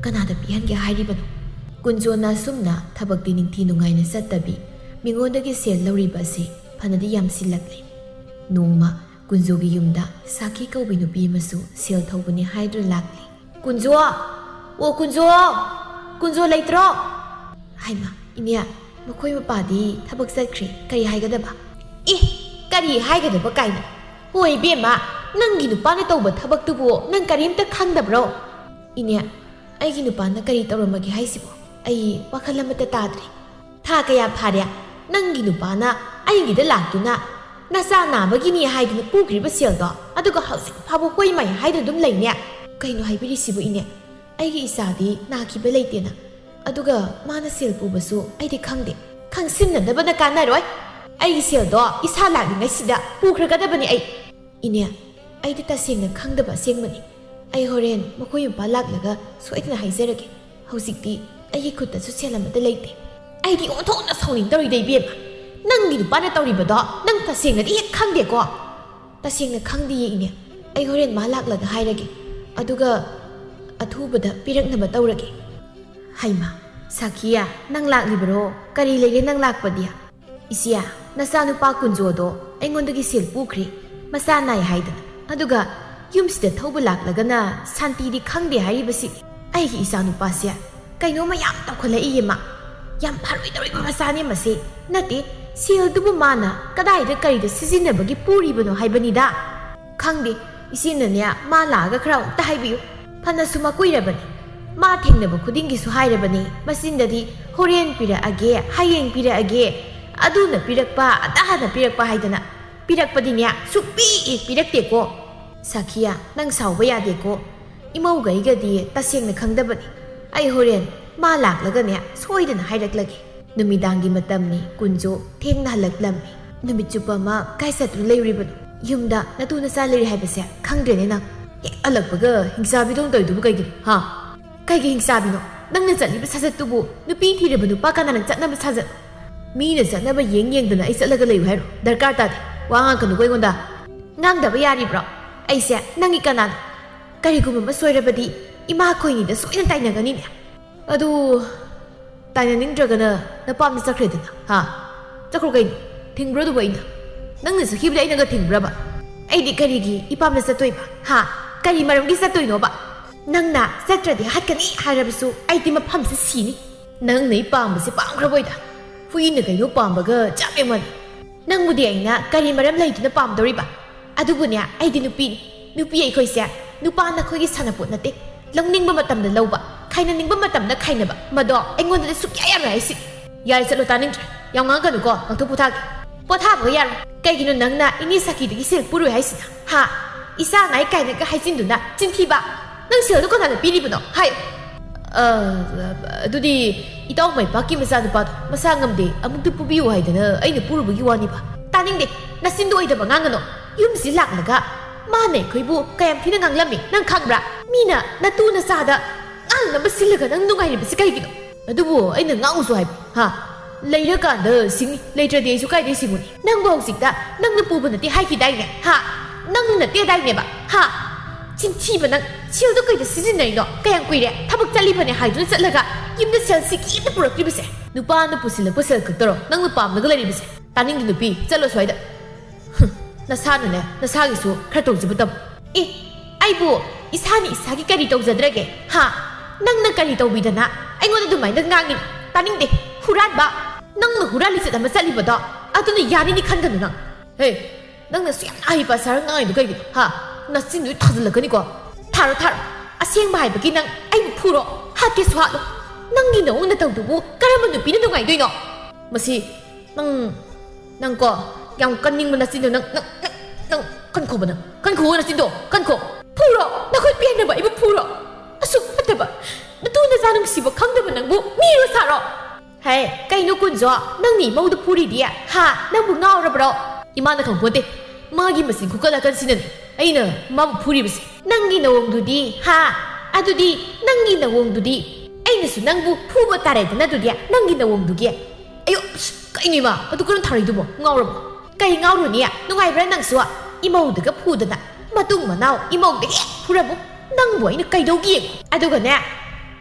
ꯀꯅꯥꯗ ꯄꯤꯍꯟꯒꯦ ꯍꯥꯏꯔꯤꯕꯅꯣ? ꯀꯨꯟꯖꯣꯅ ꯑꯁꯨꯝꯅ ꯊꯕꯛꯇꯤ ꯅꯤꯡꯊꯤ ꯅꯨꯡꯉꯥꯏꯅ ꯆꯠꯇꯕꯤ, ꯃꯤꯉꯣꯟꯗꯒꯤ ꯁꯦꯜ ꯂꯧꯔꯤꯕ ꯑꯁꯤ ꯐꯅꯗꯤ ꯌꯥꯝꯁꯤꯜꯂꯛꯂꯦ꯫ ꯅꯣꯡꯃ ꯀꯨꯟꯖꯣꯒꯤ ꯌꯨꯝꯗ ꯁꯥꯈꯤ ꯀꯧꯕꯤ ꯅꯨꯄꯤ ꯑꯃꯁꯨ ꯁꯦꯜ ꯊꯧꯕꯅꯤ ꯍꯥꯏꯗꯨꯅ ꯂꯥꯛꯂꯦ꯫ "ꯀꯨꯟꯖꯣ! ꯑꯣ ꯀꯨꯟꯖꯣ! ꯀꯨꯟꯖꯣ ꯂꯩꯇ꯭ꯔꯣ?" "ꯍꯥꯏꯃ, ꯏꯅꯦ, ꯃꯈꯣꯏ ꯃꯄꯥꯗꯤ ꯊꯕꯛ ꯆꯠꯈ꯭ꯔꯦ, ꯀꯔꯤ ꯍꯥꯏꯒꯗꯕ?" "ꯑꯦ, ꯀꯔꯤ ꯍꯥꯏꯒꯗꯕ ꯀꯥꯏꯅ? ꯍꯣꯏ ꯏꯕꯦꯝꯃ, ꯅꯪꯒꯤ ꯅꯨꯄꯥꯅ ꯇꯧꯕ ꯊꯕꯛꯇꯨꯕꯨ ꯅꯪ ꯀꯔꯤꯝꯇ ꯈꯪꯗꯕ꯭ꯔꯣ?" "ꯏꯅꯦ, ꯑꯩꯒꯤ ꯅꯨꯄꯥꯅ ꯀꯔꯤ ꯇꯧꯔꯝꯃꯒꯦ ꯍꯥꯏꯁꯤꯕꯣ? ꯑꯩ ꯋꯥꯈꯜ ꯑꯃꯠꯇ ꯇꯥꯗ꯭ꯔꯦ꯫ ꯊꯥ ꯀꯌꯥ ꯐꯥꯔꯦ ꯅꯪꯒꯤ ꯅꯨꯄꯥꯅ ꯑꯩꯒꯤꯗ ꯂꯥꯛꯇꯨꯅ ꯅꯆꯥ ꯅꯥꯕꯒꯤꯅꯤ ꯍꯥꯏꯗꯨꯅ ꯄꯨꯈ꯭ꯔꯤꯕ ꯁꯦꯜꯗꯣ, ꯑꯗꯨꯒ ꯍꯧꯖꯤꯛ ꯐꯥꯎꯕ ꯍꯣꯏ ꯃꯥꯏ ꯍꯥꯏꯗꯨꯅ ꯑꯗꯨꯝ ꯂꯩꯅꯦ? ꯀꯩꯅꯣ ꯍꯥꯏꯕꯤꯔꯤꯁꯤꯕꯨ ꯏꯅꯦ? ꯑꯩꯒꯤ ꯏꯆꯥꯗꯤ ꯅꯥꯈꯤꯕ ꯂꯩꯇꯦꯅ, ꯑꯗꯨꯒ ꯃꯥꯅ ꯁꯦꯜ ꯄꯨꯕꯁꯨ ꯑꯩꯗꯤ ꯈꯪꯗꯦ꯫ ꯈꯪꯁꯤꯟꯅꯗꯕꯅ ꯀꯥꯟꯅꯔꯣꯏ꯫ ꯑꯩꯒꯤ ꯁꯦꯜꯗꯣ ꯏꯁꯥ ꯂꯥꯛꯂꯤꯉꯩꯁꯤꯗ ꯄꯨꯈ꯭ꯔꯒꯗꯕꯅꯤ ꯑꯩ꯫" "ꯏꯅꯦ, ꯑꯩꯗꯤ ꯇꯁꯦꯡꯅ ꯈꯪꯗꯕ ꯑꯁꯦꯡꯕꯅꯤ꯫ "ꯑꯩ ꯍꯣꯔꯦꯟ ꯃꯈꯣꯏ ꯃꯄꯥ ꯂꯥꯛꯂꯒ ꯁꯣꯏꯗꯅ ꯍꯥꯏꯖꯔꯒꯦ꯫ ꯍꯧꯖꯤꯛꯇꯤ ꯑꯩꯒꯤ ꯈꯨꯠꯇꯁꯨ ꯁꯦꯜ ꯑꯃꯠꯇ ꯂꯩꯇꯦ꯫" "ꯑꯩꯗꯤ ꯑꯣꯟꯊꯣꯛꯅ ꯁꯥꯎꯅꯤꯡꯗꯧꯔꯤꯗ, ꯏꯕꯦꯝꯃ꯫ ꯅꯪꯒꯤ ꯅꯨꯄꯥꯅ ꯇꯧꯔꯤꯕꯗꯣ ꯅꯪ ꯇꯁꯦꯡꯅꯗꯤ ꯍꯦꯛ ꯈꯪꯗꯦꯀꯣ?" "ꯇꯁꯦꯡꯅ ꯈꯪꯗꯤꯌꯦ, ꯏꯅꯦ꯫ ꯑꯩ ꯍꯣꯔꯦꯟ ꯃꯥ ꯂꯥꯛꯂꯒ ꯍꯥꯏꯔꯒꯦ꯫ ꯑꯗꯨꯒ ꯑꯊꯨꯕꯗ ꯄꯤꯔꯛꯅꯕ ꯇꯧꯔꯒꯦ꯫" "ꯍꯩꯃꯥ, ꯁꯥꯈꯤꯌꯥ, ꯅꯪ ꯂꯥꯛꯂꯤꯕꯔꯣ? ꯀꯔꯤ ꯂꯩꯔꯦ ꯅꯪ ꯂꯥꯛꯄꯗꯤ?" "ꯏꯆꯦ, ꯅꯆꯥꯅꯨꯄꯥ ꯀꯨꯟꯖꯣꯗꯣ ꯑꯩꯉꯣꯟꯗꯒꯤ ꯁꯦꯜ ꯄꯨꯈ꯭ꯔꯦ, ꯃꯆꯥ ꯅꯥꯏ ꯍꯥꯏꯗꯅ꯫ ꯑꯗꯨꯒ ꯌꯨꯝꯁꯤꯗ ꯊꯧꯕ ꯂꯥꯛꯂꯒꯅ ꯁꯥꯟꯇꯤꯗꯤ ꯈꯪꯗꯦ ꯍꯥꯏꯔꯤꯕꯁꯤ꯫ ꯑꯩꯒꯤ ꯏꯆꯥꯅꯨꯄꯥꯁꯦ ꯀꯩꯅꯣꯝꯃ ꯌꯥꯝ ꯇꯧꯈꯠꯂꯛꯏꯌꯦ ꯃꯥ꯫ ꯌꯥꯝ ꯐꯔꯣꯏꯗꯧꯔꯤꯕ ꯃꯆꯥꯅꯦ ꯃꯁꯤ꯫ ꯅꯠꯇꯦ, ꯁꯦꯜꯗꯨꯕꯨ ꯃꯥꯅ ꯀꯗꯥꯏꯗ ꯀꯔꯤꯗ ꯁꯤꯖꯤꯟꯅꯕꯒꯤ ꯄꯨꯔꯤꯕꯅꯣ ꯍꯥꯏꯕꯅꯤꯗ꯫" "ꯈꯪꯗꯦ, ꯏꯆꯦꯅꯅꯦ ꯃꯥ ꯂꯥꯛꯑꯒ ꯈꯔ ꯑꯃꯨꯛꯇ ꯍꯥꯏꯕꯤꯌꯨ꯫ ꯐꯅꯁꯨ ꯃꯀꯨꯏꯔꯕꯅꯤ꯫ ꯃꯥ ꯊꯦꯡꯅꯕ ꯈꯨꯗꯤꯡꯒꯤꯁꯨ ꯍꯥꯏꯔꯕꯅꯤ꯫ ꯃꯆꯤꯟꯗꯗꯤ ꯍꯣꯔꯦꯟ ꯄꯤꯔꯛꯑꯒꯦ, ꯍꯌꯦꯡ ꯄꯤꯔꯛꯑꯒꯦ, ꯑꯗꯨꯅ ꯄꯤꯔꯛꯄ, ꯑꯗꯥꯅ ꯄꯤꯔꯛꯄ ꯍꯥꯏꯗꯅ꯫ ꯄꯤꯔꯛꯄꯗꯤꯅꯦ ꯁꯨꯛꯄꯤ ꯍꯦꯛ ꯄꯤꯔꯛꯇꯦꯀꯣ꯫ ꯁꯥꯈꯤꯌꯥ, ꯅꯪ ꯁꯥꯎꯕ ꯌꯥꯗꯦꯀꯣ꯫ ꯏꯃꯧꯒ ꯑꯩꯒꯗꯤ ꯇꯁꯦꯡꯅ ꯈꯪꯗꯕꯅꯤ꯫ ꯑꯩ ꯍꯣꯔꯦꯟ ꯃꯥ ꯂꯥꯛꯂꯒꯅꯦ ꯁꯣꯏꯗꯅ ꯍꯥꯏꯔꯛꯂꯒꯦ꯫" ꯅꯨꯃꯤꯗꯥꯡꯒꯤ ꯃꯇꯝꯅꯤ, ꯀꯨꯟꯖꯣ ꯊꯦꯡꯅ ꯍꯜꯂꯛꯂꯝꯃꯤ꯫ ꯅꯨꯃꯤꯠ ꯆꯨꯞꯄ ꯑꯃ ꯀꯥꯏ ꯆꯠꯇꯨꯅ ꯂꯩꯔꯨꯔꯤꯕꯅꯣ? ꯌꯨꯝꯗ ꯅꯇꯨ ꯅꯆꯥ ꯂꯩꯔꯤ ꯍꯥꯏꯕꯁꯦ ꯈꯪꯗ꯭ꯔꯦꯅꯦ ꯅꯪ꯫ ꯍꯦꯛ ꯍꯜꯂꯛꯄꯒ ꯍꯤꯡꯆꯥꯕꯤꯗꯧꯅ ꯇꯧꯔꯤꯗꯨꯕꯨ ꯀꯩꯒꯤꯅꯣ, ꯍꯥ? ꯀꯩꯒꯤ ꯍꯤꯡꯆꯥꯕꯤꯅꯣ? ꯅꯪꯅ ꯆꯠꯂꯤꯕ ꯁꯥꯖꯠꯇꯨꯕꯨ ꯅꯨꯄꯤ ꯊꯤꯔꯕ ꯅꯨꯄꯥ ꯀꯅꯥꯅ ꯆꯠꯅꯕ ꯁꯥꯖꯠ? ꯃꯤꯅ ꯆꯠꯅꯕ ꯌꯦꯡ ꯌꯦꯡꯗꯅ ꯑꯩ ꯆꯠꯂꯒ ꯂꯩꯌꯨ ꯍꯥꯏꯔꯣ? ꯗꯔꯀꯥꯔ ꯇꯥꯗꯦ꯫ ꯋꯥ ꯉꯥꯡꯀꯅꯨꯀꯣ ꯑꯩꯉꯣꯟꯗ꯫ ꯉꯥꯡꯗꯕ ꯌꯥꯔꯤꯕ꯭ꯔꯣ? ꯑꯩꯁꯦ ꯅꯪꯒꯤ ꯀꯅꯥꯅꯣ? ꯀꯔꯤꯒꯨꯝꯕ ꯑꯃ ꯁꯣꯏꯔꯕꯗꯤ ꯏꯃꯥ ꯑꯩꯈꯣꯏꯅꯤꯗ ꯁꯣꯏꯅ ꯇꯥꯏꯅꯒꯅꯤꯅꯦ꯫ ꯑꯗꯨ ꯇꯥꯏꯅꯅꯤꯡꯗ꯭ꯔꯒꯅ ꯅꯄꯥꯝꯗ ꯆꯠꯈ꯭ꯔꯦꯗꯅ, ꯍꯥ? ꯆꯠꯈ꯭ꯔꯣ ꯀꯩꯅꯣ? ꯊꯤꯡꯕ꯭ꯔꯣ ꯑꯗꯨꯕꯨ ꯑꯩꯅ? ꯅꯪꯅ ꯆꯠꯈꯤꯕꯗ ꯑꯩꯅꯒ ꯊꯤꯡꯕ꯭ꯔꯕ? ꯑꯩꯗꯤ ꯀꯔꯤꯒꯤ ꯏꯄꯥꯝꯗ ꯆꯠꯇꯣꯏꯕ, ꯍꯥ? ꯀꯔꯤ ꯃꯔꯝꯒꯤ ꯆꯠꯇꯣꯏꯅꯣꯕ? ꯅꯪꯅ ꯆꯠꯇ꯭ꯔꯗꯤ ꯍꯥꯠꯀꯅꯤ ꯍꯥꯏꯔꯕꯁꯨ ꯑꯩꯗꯤ ꯃꯐꯝꯁꯤ ꯁꯤꯅꯤ꯫ ꯅꯪꯅ ꯑꯩ ꯄꯥꯝꯕꯁꯦ ꯄꯥꯝꯈ꯭ꯔꯕꯣꯏꯗ? ꯍꯨꯏꯅ ꯀꯩꯅꯣ ꯄꯥꯝꯕꯒ ꯆꯞ ꯃꯥꯟꯅꯩ꯫ ꯅꯪꯕꯨꯗꯤ ꯑꯩꯅ ꯀꯔꯤ ꯃꯔꯝ ꯂꯩꯗꯨꯅ ꯄꯥꯝꯗꯧꯔꯤꯕ? ꯑꯗꯨꯕꯨꯅꯦ, ꯑꯩꯗꯤ ꯅꯨꯄꯤꯅꯤ꯫ ꯅꯨꯄꯤ ꯑꯩꯈꯣꯏꯁꯦ ꯅꯨꯄꯥ ꯅꯈꯣꯏꯒꯤ ꯁꯥꯟꯅꯄꯣꯠ ꯅꯠꯇꯦ꯫ ꯂꯧꯅꯤꯡꯕ ꯃꯇꯝꯗ ꯂꯧꯕ, ꯈꯥꯏꯅꯅꯤꯡꯕ ꯃꯇꯝꯗ ꯈꯥꯏꯅꯕ, ꯃꯗꯣ ꯑꯩꯉꯣꯟꯗꯗꯤ ꯁꯨꯛꯌꯥ ꯌꯥꯔꯣꯏ ꯍꯥꯏꯁꯤ꯫ ꯌꯥꯔꯦ, ꯆꯠꯂꯣ, ꯇꯥꯅꯤꯡꯗ꯭ꯔꯦ꯫ ꯌꯥꯝ ꯉꯥꯡꯉꯛꯀꯅꯨꯀꯣ, ꯉꯥꯛꯇꯪ ꯄꯣꯊꯥꯒꯦ꯫ ꯄꯣꯊꯥꯕꯒ ꯌꯥꯔꯣꯏ꯫ ꯀꯩꯒꯤꯅꯣ ꯅꯪꯅ ꯏꯅꯦ ꯁꯈꯤꯗꯒꯤ ꯁꯦꯜ ꯄꯨꯔꯣꯏ ꯍꯥꯏꯁꯤꯅ? ꯍꯥ? ꯏꯆꯥ ꯅꯥꯏ ꯀꯥꯏꯅꯒ ꯍꯥꯏꯖꯤꯟꯗꯨꯅ, ꯆꯤꯟꯊꯤꯕ! ꯅꯪ ꯁꯦꯜꯗꯣ ꯀꯅꯥꯅ ꯄꯤꯔꯤꯕꯅꯣ? ꯍꯥꯏꯌꯨ꯫ ꯑ, ꯑꯗꯨꯗꯤ ꯏꯇꯥꯎ ꯃꯥꯏꯄꯥꯛꯀꯤ ꯃꯆꯥꯅꯨꯄꯥꯗꯣ ꯃꯁꯥ ꯉꯝꯗꯦ, ꯑꯃꯨꯛꯇ ꯄꯨꯕꯤꯌꯨ ꯍꯥꯏꯗꯅ ꯑꯩꯅ ꯄꯨꯔꯨꯕꯒꯤ ꯋꯥꯅꯤꯕ꯫ ꯇꯥꯅꯤꯡꯗꯦ, ꯅꯆꯤꯟꯗꯣ ꯑꯣꯏꯗꯕ ꯉꯥꯡꯒꯅꯣ꯫ ꯌꯨꯝꯁꯤ ꯂꯥꯛꯂꯒ ꯃꯥꯅ ꯑꯩꯈꯣꯏꯕꯨ ꯀꯌꯥꯝ ꯊꯤꯅ ꯉꯥꯡꯂꯝꯃꯤ, ꯅꯪ ꯈꯪꯕ꯭ꯔꯥ? ꯃꯤꯅ ꯅꯇꯨ ꯅꯆꯥꯗ ꯉꯥꯡꯅꯕ ꯁꯤꯜꯂꯒ ꯅꯪ ꯅꯨꯡꯉꯥꯏꯔꯤꯕꯁꯤ ꯀꯩꯒꯤꯅꯣ? ꯑꯗꯨꯕꯨ ꯑꯩꯅ ꯉꯥꯡꯉꯨꯁꯨ ꯍꯥꯏꯕ, ꯍꯥ? ꯂꯩꯔꯀꯥꯟꯗ ꯁꯤꯡꯉꯤ, ꯂꯩꯇ꯭ꯔꯗꯤ ꯑꯩꯁꯨ ꯀꯥꯏꯗꯩ ꯁꯤꯡꯉꯨꯅꯤ? ꯅꯪꯕꯨ ꯍꯧꯖꯤꯛꯇ ꯅꯪꯅ ꯄꯨꯕ ꯅꯠꯇꯦ ꯍꯥꯏꯈꯤꯗꯥꯏꯅꯦ, ꯍꯥ? ꯅꯪꯅ ꯅꯠꯇꯦꯗꯥꯏꯅꯦꯕ, ꯍꯥ? ꯆꯤꯟꯊꯤꯕ ꯅꯪ! ꯁꯦꯜꯗꯣ ꯀꯩꯗ ꯁꯤꯖꯤꯟꯅꯩꯅꯣ? ꯀꯌꯥꯝ ꯀꯨꯏꯔꯦ ꯊꯕꯛ ꯆꯠꯂꯤꯕꯅꯦ ꯍꯥꯏꯗꯨꯅ ꯆꯠꯂꯒ ꯌꯨꯝꯗ ꯁꯦꯜ ꯁꯤꯀꯤ ꯑꯝꯇ ꯄꯨꯔꯛꯇ꯭ꯔꯤꯕꯁꯦ? ꯅꯨꯄꯥꯅ ꯄꯨꯁꯤꯜꯂꯛꯄ ꯁꯦꯜ ꯈꯛꯇꯔꯣ ꯅꯪꯅ ꯄꯥꯝꯂꯒ ꯂꯩꯔꯤꯕꯁꯦ? ꯇꯥꯅꯤꯡꯗꯦ ꯅꯨꯄꯤ, ꯆꯠꯂꯣ ꯁ꯭ꯋꯥꯏꯗ꯫ ꯍꯨꯝ, ꯅꯁꯥꯅꯅꯦ, ꯅꯁꯥꯒꯤꯁꯨ ꯈꯔ ꯇꯧꯖꯕ ꯇꯝꯃꯨ꯫ ꯑꯦ, ꯑꯩꯕꯨ ꯏꯁꯥꯅ ꯏꯁꯥꯒꯤ ꯀꯔꯤ ꯇꯧꯖꯗ꯭ꯔꯒꯦ? ꯍꯥ? ꯅꯪꯅ ꯀꯔꯤ ꯇꯧꯕꯤꯗꯅ ꯑꯩꯉꯣꯟꯗ ꯑꯗꯨꯃꯥꯏꯅ ꯉꯥꯡꯉꯤꯅꯣ? ꯇꯥꯅꯤꯡꯗꯦ꯫ ꯍꯨꯔꯥꯟꯕ! ꯅꯪꯅ ꯍꯨꯔꯥꯜꯂꯤ ꯆꯠ ꯑꯃ ꯆꯠꯂꯤꯕꯗꯣ, ꯑꯗꯨꯅ ꯌꯥꯅꯤꯅꯤ ꯈꯟꯒꯅꯨ ꯅꯪ꯫ ꯍꯦ, ꯅꯪꯅ ꯑꯁꯨꯛ ꯌꯥꯝꯅ ꯑꯍꯩꯄꯥ ꯁꯥꯔ ꯉꯥꯡꯉꯤꯗꯣ ꯀꯩꯒꯤꯅꯣ? ꯍꯥ? ꯅꯆꯤꯟꯗꯨ ꯊꯥꯖꯤꯜꯂꯛꯀꯅꯤꯀꯣ꯫ ꯊꯥꯔꯣ, ꯊꯥꯔꯣ꯫ ꯑꯁꯦꯡꯕ ꯍꯥꯏꯕꯒꯤ ꯅꯪ ꯑꯩꯕꯨ ꯐꯨꯔꯣ꯫ ꯍꯥꯠꯀꯦꯁꯨ ꯍꯥꯠꯂꯣ꯫ ꯅꯪꯒꯤ ꯅꯑꯣꯡ ꯅꯇꯧꯗꯨꯕꯨ ꯀꯔꯝꯕ ꯅꯨꯄꯤꯅ ꯅꯨꯡꯉꯥꯏꯗꯣꯏꯅꯣ? ꯃꯁꯤ ꯅꯪ, ꯅꯪꯀꯣ, ꯌꯥꯝ ꯀꯟꯅꯤꯡꯕ ꯅꯆꯤꯟꯗꯣ ꯅꯪ, ꯅꯪ, ꯅꯪ, ꯅꯪ ꯀꯟꯈꯣꯕ ꯅꯪ꯫ ꯀꯟꯈꯣ ꯅꯆꯤꯟꯗꯣ, ꯀꯟꯈꯣ꯫ ꯐꯨꯔꯣ, ꯅꯈꯨꯠ ꯄꯦꯟꯅꯕ ꯑꯩꯕꯨ ꯐꯨꯔꯣ꯫ ꯑꯁꯨꯛ ꯐꯠꯇꯕ, ꯅꯇꯨ ꯅꯆꯥ ꯅꯨꯡꯁꯤꯕ ꯈꯪꯗꯕ ꯅꯪꯕꯨ ꯃꯤꯔꯣ ꯁꯥꯔꯣ? ꯍꯦ, ꯀꯩꯅꯣ ꯀꯨꯟꯖꯣ, ꯅꯪꯅ ꯏꯃꯧꯗ ꯐꯨꯔꯤꯗꯤ? ꯍꯥ? ꯅꯪꯕꯨ ꯉꯥꯎꯔꯕ꯭ꯔꯣ? ꯏꯃꯥꯅ ꯈꯪꯄꯣꯟꯇꯦ꯫ ꯃꯥꯒꯤ ꯃꯆꯤꯟ ꯈꯨꯀꯟ ꯑꯀꯟꯁꯤꯅꯅꯦ ꯑꯩꯅ ꯃꯥꯕꯨ ꯐꯨꯔꯤꯕꯁꯦ꯫ ꯅꯪꯒꯤ ꯅꯑꯣꯡꯗꯨꯗꯤ, ꯍꯥ? ꯑꯗꯨꯗꯤ ꯅꯪꯒꯤ ꯅꯑꯣꯡꯗꯨꯗꯤ ꯑꯩꯅꯁꯨ ꯅꯪꯕꯨ ꯐꯨꯕ ꯇꯥꯔꯦꯗꯅ ꯑꯗꯨꯗꯤ ꯅꯪꯒꯤ ꯅꯑꯣꯡꯗꯨꯒꯤ꯫ ꯑꯌꯣ, ꯑꯁ, ꯀꯩꯅꯣ ꯏꯃꯥ? ꯑꯗꯨ ꯀꯔꯝ ꯊꯥꯔꯛꯏꯗꯨꯕꯣ? ꯉꯥꯎꯔꯕꯣ? ꯀꯩ ꯉꯥꯎꯔꯨꯅꯤ? ꯅꯨꯡꯉꯥꯏꯕ꯭ꯔꯥ ꯅꯪꯁꯨ? ꯏꯃꯧꯗꯒ ꯐꯨꯗꯅ, ꯃꯇꯨꯡ ꯃꯅꯥꯎ ꯏꯃꯧꯗꯒꯤ ꯍꯦꯛ ꯐꯨꯔꯕꯨ ꯅꯪꯕꯨ ꯑꯩꯅ ꯀꯩꯗꯧꯒꯦ? ꯑꯗꯨꯒꯅꯦ,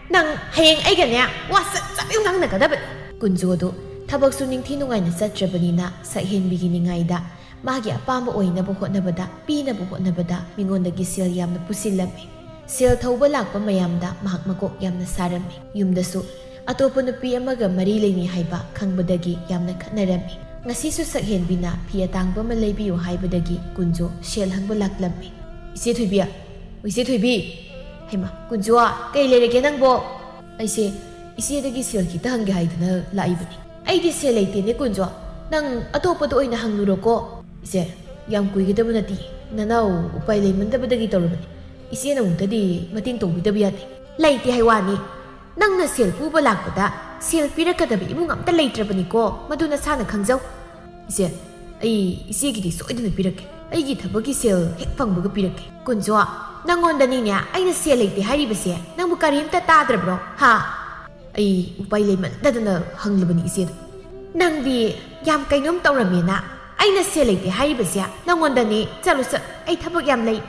ꯅꯪ ꯍꯌꯦꯡ ꯑꯩꯒꯅꯦ ꯋꯥ ꯆꯠ ꯆꯠ ꯉꯥꯡꯅꯒꯗꯕꯅꯤ꯫ ꯀꯨꯟꯖꯣꯗꯨ ꯊꯕꯛꯁꯨ ꯅꯤꯡꯊꯤ ꯅꯨꯡꯉꯥꯏꯅ ꯆꯠꯇ꯭ꯔꯕꯅꯤꯅ ꯁꯛꯍꯦꯟꯕꯤꯒꯤ ꯅꯤꯡꯉꯥꯏꯗ ꯃꯥꯒꯤ ꯑꯄꯥꯝꯕ ꯑꯣꯏꯅꯕ ꯍꯣꯠꯅꯕꯗ, ꯄꯤꯅꯕ ꯍꯣꯠꯅꯕꯗ ꯃꯤꯉꯣꯟꯗꯒꯤ ꯁꯦꯜ ꯌꯥꯝꯅ ꯄꯨꯁꯤꯜꯂꯝꯃꯤ꯫ ꯁꯦꯜ ꯊꯧꯕ ꯂꯥꯛꯄ ꯃꯌꯥꯝꯗ ꯃꯍꯥꯛ ꯃꯀꯣꯛ ꯌꯥꯝꯅ ꯁꯥꯔꯝꯃꯤ꯫ ꯌꯨꯝꯗꯁꯨ ꯑꯇꯣꯞꯄ ꯅꯨꯄꯤ ꯑꯃꯒ ꯃꯔꯤ ꯂꯩꯅꯩ ꯍꯥꯏꯕ ꯈꯪꯕꯗꯒꯤ ꯌꯥꯝꯅ ꯈꯠꯅꯔꯝꯃꯤ꯫ ꯉꯁꯤꯁꯨ ꯁꯛꯍꯦꯟꯕꯤꯅ ꯐꯤ ꯑꯇꯥꯡꯕ ꯑꯃ ꯂꯩꯕꯤꯌꯨ ꯍꯥꯏꯕꯗꯒꯤ ꯀꯨꯟꯖꯣ ꯁꯦꯜ ꯍꯪꯕ ꯂꯥꯛꯂꯝꯃꯤ꯫ "ꯏꯆꯦ ꯊꯣꯏꯕꯤ, ꯏꯆꯦ ꯊꯣꯏꯕꯤ!" "ꯍꯩꯃꯥ, ꯀꯨꯟꯖꯣ, ꯀꯩ ꯂꯩꯔꯒꯦ ꯅꯪꯕꯣ?" "ꯑꯩꯁꯦ ꯏꯆꯦꯗꯒꯤ ꯁꯦꯜ ꯈꯤꯇ ꯍꯪꯒꯦ ꯍꯥꯏꯗꯨꯅ ꯂꯥꯛꯏꯕꯅꯤ꯫" "ꯑꯩꯗꯤ ꯁꯦꯜ ꯂꯩꯇꯦꯅꯦ ꯀꯨꯟꯖꯣ, ꯅꯪ ꯑꯇꯣꯞꯄꯗ ꯑꯣꯏꯅ ꯍꯪꯂꯨꯔꯣꯀꯣ꯫" "ꯏꯆꯦ, ꯌꯥꯝ ꯀꯨꯏꯒꯗꯕ ꯅꯠꯇꯦ, ꯅꯅꯥꯎ ꯎꯄꯥꯏ ꯂꯩꯃꯟꯗꯕꯗꯒꯤ ꯇꯧꯔꯕꯅꯤ꯫ ꯏꯆꯦꯅ ꯑꯃꯨꯛꯇꯗꯤ ꯃꯇꯦꯡ ꯇꯧꯕꯤꯗꯕ ꯌꯥꯗꯦ꯫" "ꯂꯩꯇꯦ ꯍꯥꯏ ꯋꯥꯅꯤ, ꯅꯪꯅ ꯁꯦꯜ ꯄꯨꯕ ꯂꯥꯛꯄꯗ ꯁꯦꯜ ꯄꯤꯔꯛꯀꯗꯕ ꯏꯃꯨꯡ ꯑꯝꯇ ꯂꯩꯇ꯭ꯔꯕꯅꯤꯀꯣ, ꯃꯗꯨ ꯅꯁꯥꯅ ꯈꯪꯖꯧ꯫" "ꯏꯆꯦ, ꯑꯩ ꯏꯆꯦꯒꯤꯗꯤ ꯁꯣꯏꯗꯅ ꯄꯤꯔꯛꯀꯦ꯫" ꯑꯩꯒꯤ ꯊꯕꯛꯀꯤ ꯁꯦꯜ ꯍꯦꯛ ꯐꯪꯕꯒ ꯄꯤꯔꯛꯀꯦ꯫ ꯀꯨꯟꯖꯣ, ꯅꯪꯉꯣꯟꯗꯅꯤꯅꯦ ꯑꯩꯅ ꯁꯦꯜ ꯂꯩꯇꯦ ꯍꯥꯏꯔꯤꯕꯁꯦ, ꯅꯪꯕꯨ ꯀꯔꯤꯝꯇ ꯇꯥꯗ꯭ꯔꯕ꯭ꯔꯣ? ꯍꯥ? ꯑꯩ ꯎꯄꯥꯏ ꯂꯩꯃꯟꯗꯗꯅ ꯍꯪꯂꯕꯅꯤ ꯏꯆꯦꯗ꯫ ꯅꯪꯗꯤ ꯌꯥꯝ ꯀꯩꯅꯣꯝ ꯇꯧꯔꯝꯃꯦꯅ꯫ ꯑꯩꯅ ꯁꯦꯜ ꯂꯩꯇꯦ ꯍꯥꯏꯔꯤꯕꯁꯦ ꯅꯪꯉꯣꯟꯗꯅꯦ꯫ ꯆꯠꯂꯨ ꯆꯠ, ꯑꯩ ꯊꯕꯛ ꯌꯥꯝ ꯂꯩ꯫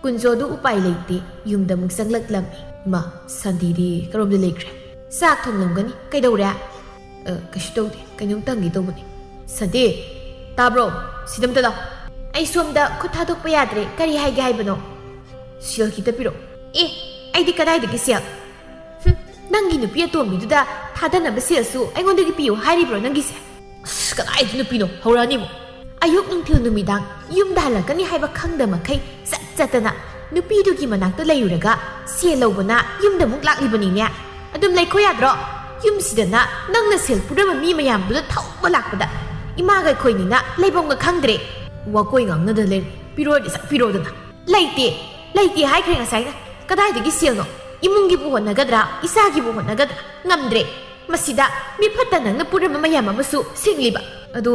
ꯀꯨꯟꯖꯣꯗꯨ ꯎꯄꯥꯏ ꯂꯩꯇꯦ, ꯌꯨꯝꯗ ꯑꯃꯨꯛ ꯆꯪꯂꯛꯂꯝꯃꯤ꯫ ꯏꯃꯥ, ꯁꯥꯟꯇꯤꯗꯤ ꯀꯔꯣꯝꯗ ꯂꯩꯈ꯭ꯔꯦ? ꯆꯥꯛ ꯊꯣꯡꯂꯝꯒꯅꯤ꯫ ꯀꯩꯗꯧꯔꯦ? "ꯑ, ꯀꯩꯁꯨ ꯇꯧꯗꯦ, ꯀꯩꯅꯣꯝꯇ ꯍꯪꯒꯦ ꯇꯧꯕꯅꯤ꯫ ꯁꯥꯟꯇꯤ, ꯇꯥꯕ꯭ꯔꯣ? ꯁꯤꯗ ꯑꯝꯇ ꯂꯥꯎ꯫ ꯑꯩ ꯁꯣꯝꯗ ꯈꯨꯠ ꯊꯥꯗꯣꯛꯄ ꯌꯥꯗ꯭ꯔꯦ, ꯀꯔꯤ ꯍꯥꯏꯒꯦ ꯍꯥꯏꯕꯅꯣ?" "ꯁꯦꯜ ꯈꯤꯇ ꯄꯤꯔꯛꯑꯣ꯫" "ꯑꯦ, ꯑꯩꯗꯤ ꯀꯗꯥꯏꯗꯒꯤ ꯁꯦꯜ? ꯍꯨꯝ, ꯅꯪꯒꯤ ꯅꯨꯄꯤ ꯑꯇꯣꯝꯕꯤꯗꯨꯗ ꯊꯥꯗꯅꯕ ꯁꯦꯜꯁꯨ ꯑꯩꯉꯣꯟꯗꯒꯤ ꯄꯤꯌꯨ ꯍꯥꯏꯔꯤꯕ꯭ꯔꯣ ꯅꯪꯒꯤꯁꯦ?" "ꯑꯁ, ꯀꯗꯥꯏꯗ ꯅꯨꯄꯤꯅꯣ? ꯍꯧꯔꯛꯑꯅꯤ ꯑꯃꯨꯛ꯫" ꯑꯌꯨꯛ ꯅꯨꯡꯊꯤꯜ ꯅꯨꯃꯤꯗꯥꯡ ꯌꯨꯝꯗ ꯍꯜꯂꯛꯀꯅꯤ ꯍꯥꯏꯕ ꯈꯪꯗ ꯃꯈꯩ ꯆꯠ ꯆꯠꯇꯅ ꯅꯨꯄꯤꯗꯨꯒꯤ ꯃꯅꯥꯛꯇ ꯂꯩꯔꯨꯔꯒ ꯁꯦꯜ ꯂꯧꯕꯅ ꯌꯨꯝꯗ ꯑꯃꯨꯛ ꯂꯥꯛꯂꯤꯕꯅꯤꯅꯦ꯫ ꯑꯗꯨꯝ ꯂꯩꯈꯣ ꯌꯥꯗ꯭ꯔꯣ? ꯌꯨꯝꯁꯤꯗꯅ ꯅꯪꯅ ꯁꯦꯜ ꯄꯨꯔꯝꯕ ꯃꯤ ꯃꯌꯥꯝꯗꯨꯗ ꯊꯧꯕ ꯂꯥꯛꯄꯗ ꯏꯃꯥꯒ ꯑꯩꯈꯣꯏꯅꯤꯅ ꯂꯩꯐꯝꯒ ꯈꯪꯗ꯭ꯔꯦ꯫ ꯋꯥꯀꯣꯏ ꯉꯥꯡꯅꯗ ꯂꯩꯔꯦ꯫ ꯄꯤꯔꯣꯗꯤ ꯁꯠ ꯄꯤꯔꯣꯗꯅ꯫ "ꯂꯩꯇꯦ, ꯂꯩꯇꯦ ꯍꯥꯏꯈ꯭ꯔꯦ ꯉꯁꯥꯏꯅ꯫ ꯀꯗꯥꯏꯗꯒꯤ ꯁꯦꯜꯅꯣ? ꯏꯃꯨꯡꯒꯤꯕꯨ ꯍꯣꯠꯅꯒꯗ꯭ꯔꯥ, ꯏꯆꯥꯒꯤꯕꯨ ꯍꯣꯠꯅꯒꯗ꯭ꯔꯥ? ꯉꯝꯗ꯭ꯔꯦ꯫ ꯃꯁꯤꯗ ꯃꯤꯐꯠꯇ ꯅꯪꯅ ꯄꯨꯔꯝꯕ ꯃꯌꯥꯝ ꯑꯃꯁꯨ ꯁꯤꯡꯂꯤꯕ꯫" "ꯑꯗꯣ,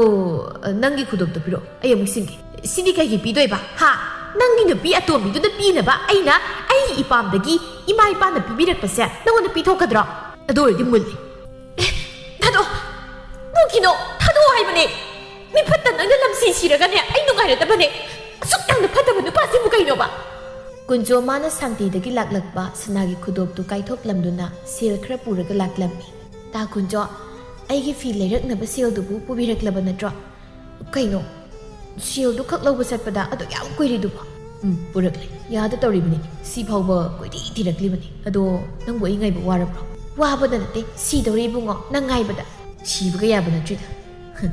ꯑ, ꯅꯪꯒꯤ ꯈꯨꯗꯣꯞꯇꯣ ꯄꯤꯔꯛꯑꯣ, ꯑꯩ ꯑꯃꯨꯛ ꯁꯤꯡꯒꯦ꯫" "ꯁꯤꯗꯤ ꯀꯩꯒꯤ ꯄꯤꯗꯣꯏꯕ? ꯍꯥ? ꯅꯪꯒꯤ ꯅꯨꯄꯤ ꯑꯇꯣꯝꯕꯤꯗꯨꯗ ꯄꯤꯅꯕ ꯑꯩꯅ ꯑꯩꯒꯤ ꯏꯄꯥꯝꯗꯒꯤ ꯏꯃꯥ ꯏꯄꯥꯅ ꯄꯤꯕꯤꯔꯛꯄꯁꯦ ꯅꯪꯉꯣꯟꯗ ꯄꯤꯊꯣꯛꯀꯗ꯭ꯔꯣ?" ꯑꯗꯨ ꯑꯣꯏꯔꯗꯤ ꯃꯨꯜꯂꯤ꯫ "ꯑꯦ, ꯊꯥꯗꯣꯛꯑꯣ꯫ ꯅꯪꯒꯤꯅꯣ, ꯊꯥꯗꯣꯛꯑꯣ ꯍꯥꯏꯕꯅꯦ꯫ ꯃꯤꯐꯠꯇ ꯅꯪꯅ ꯂꯝꯁꯤ ꯁꯤꯔꯒꯅꯦ ꯑꯩ ꯅꯨꯡꯉꯥꯏꯔꯗꯕꯅꯦ꯫ ꯑꯁꯨꯛ ꯌꯥꯝꯅ ꯐꯠꯇꯕ ꯅꯨꯄꯥꯁꯤꯕꯨ ꯀꯩꯅꯣꯕ?" ꯀꯨꯟꯖꯣ ꯃꯥꯅ ꯁꯥꯟꯇꯤꯗꯒꯤ ꯂꯥꯛꯂꯛꯄ ꯁꯅꯥꯒꯤ ꯈꯨꯗꯣꯞꯇꯨ ꯀꯥꯏꯊꯣꯛꯂꯝꯗꯨꯅ ꯁꯦꯜ ꯈꯔ ꯄꯨꯔꯒ ꯂꯥꯛꯂꯝꯃꯤ꯫ "ꯇꯥ ꯀꯨꯟꯖꯣ, ꯑꯩꯒꯤ ꯐꯤ ꯂꯩꯔꯛꯅꯕ ꯁꯦꯜꯗꯨꯕꯨ ꯄꯨꯕꯤꯔꯛꯂꯕ ꯅꯠꯇ꯭ꯔꯣ?" "ꯀꯩꯅꯣ? ꯁꯦꯜꯗꯨ ꯈꯛ ꯂꯧꯕ ꯆꯠꯄꯗ ꯑꯗꯨꯛ ꯌꯥꯝ ꯀꯨꯏꯔꯤꯗꯨꯕꯣ?" "ꯎꯝ, ꯄꯨꯔꯛꯂꯦ꯫ ꯌꯥꯗ ꯇꯧꯔꯤꯕꯅꯤ꯫ ꯁꯤ ꯐꯥꯎꯕ ꯀꯣꯏꯊꯤ ꯊꯤꯔꯛꯂꯤꯕꯅꯤ꯫ ꯑꯗꯣ ꯅꯪꯕꯨ ꯑꯩ ꯉꯥꯏꯕ ꯋꯥꯔꯕ꯭ꯔꯣ?" "ꯋꯥꯕꯗ ꯅꯠꯇꯦ, ꯁꯤꯗꯧꯔꯦ ꯏꯕꯨꯡꯉꯣ, ꯅꯪ ꯉꯥꯏꯕꯗ꯫" "ꯁꯤꯕꯒ ꯌꯥꯕ ꯅꯠꯇ꯭ꯔꯤꯗ꯫" "ꯍꯝ,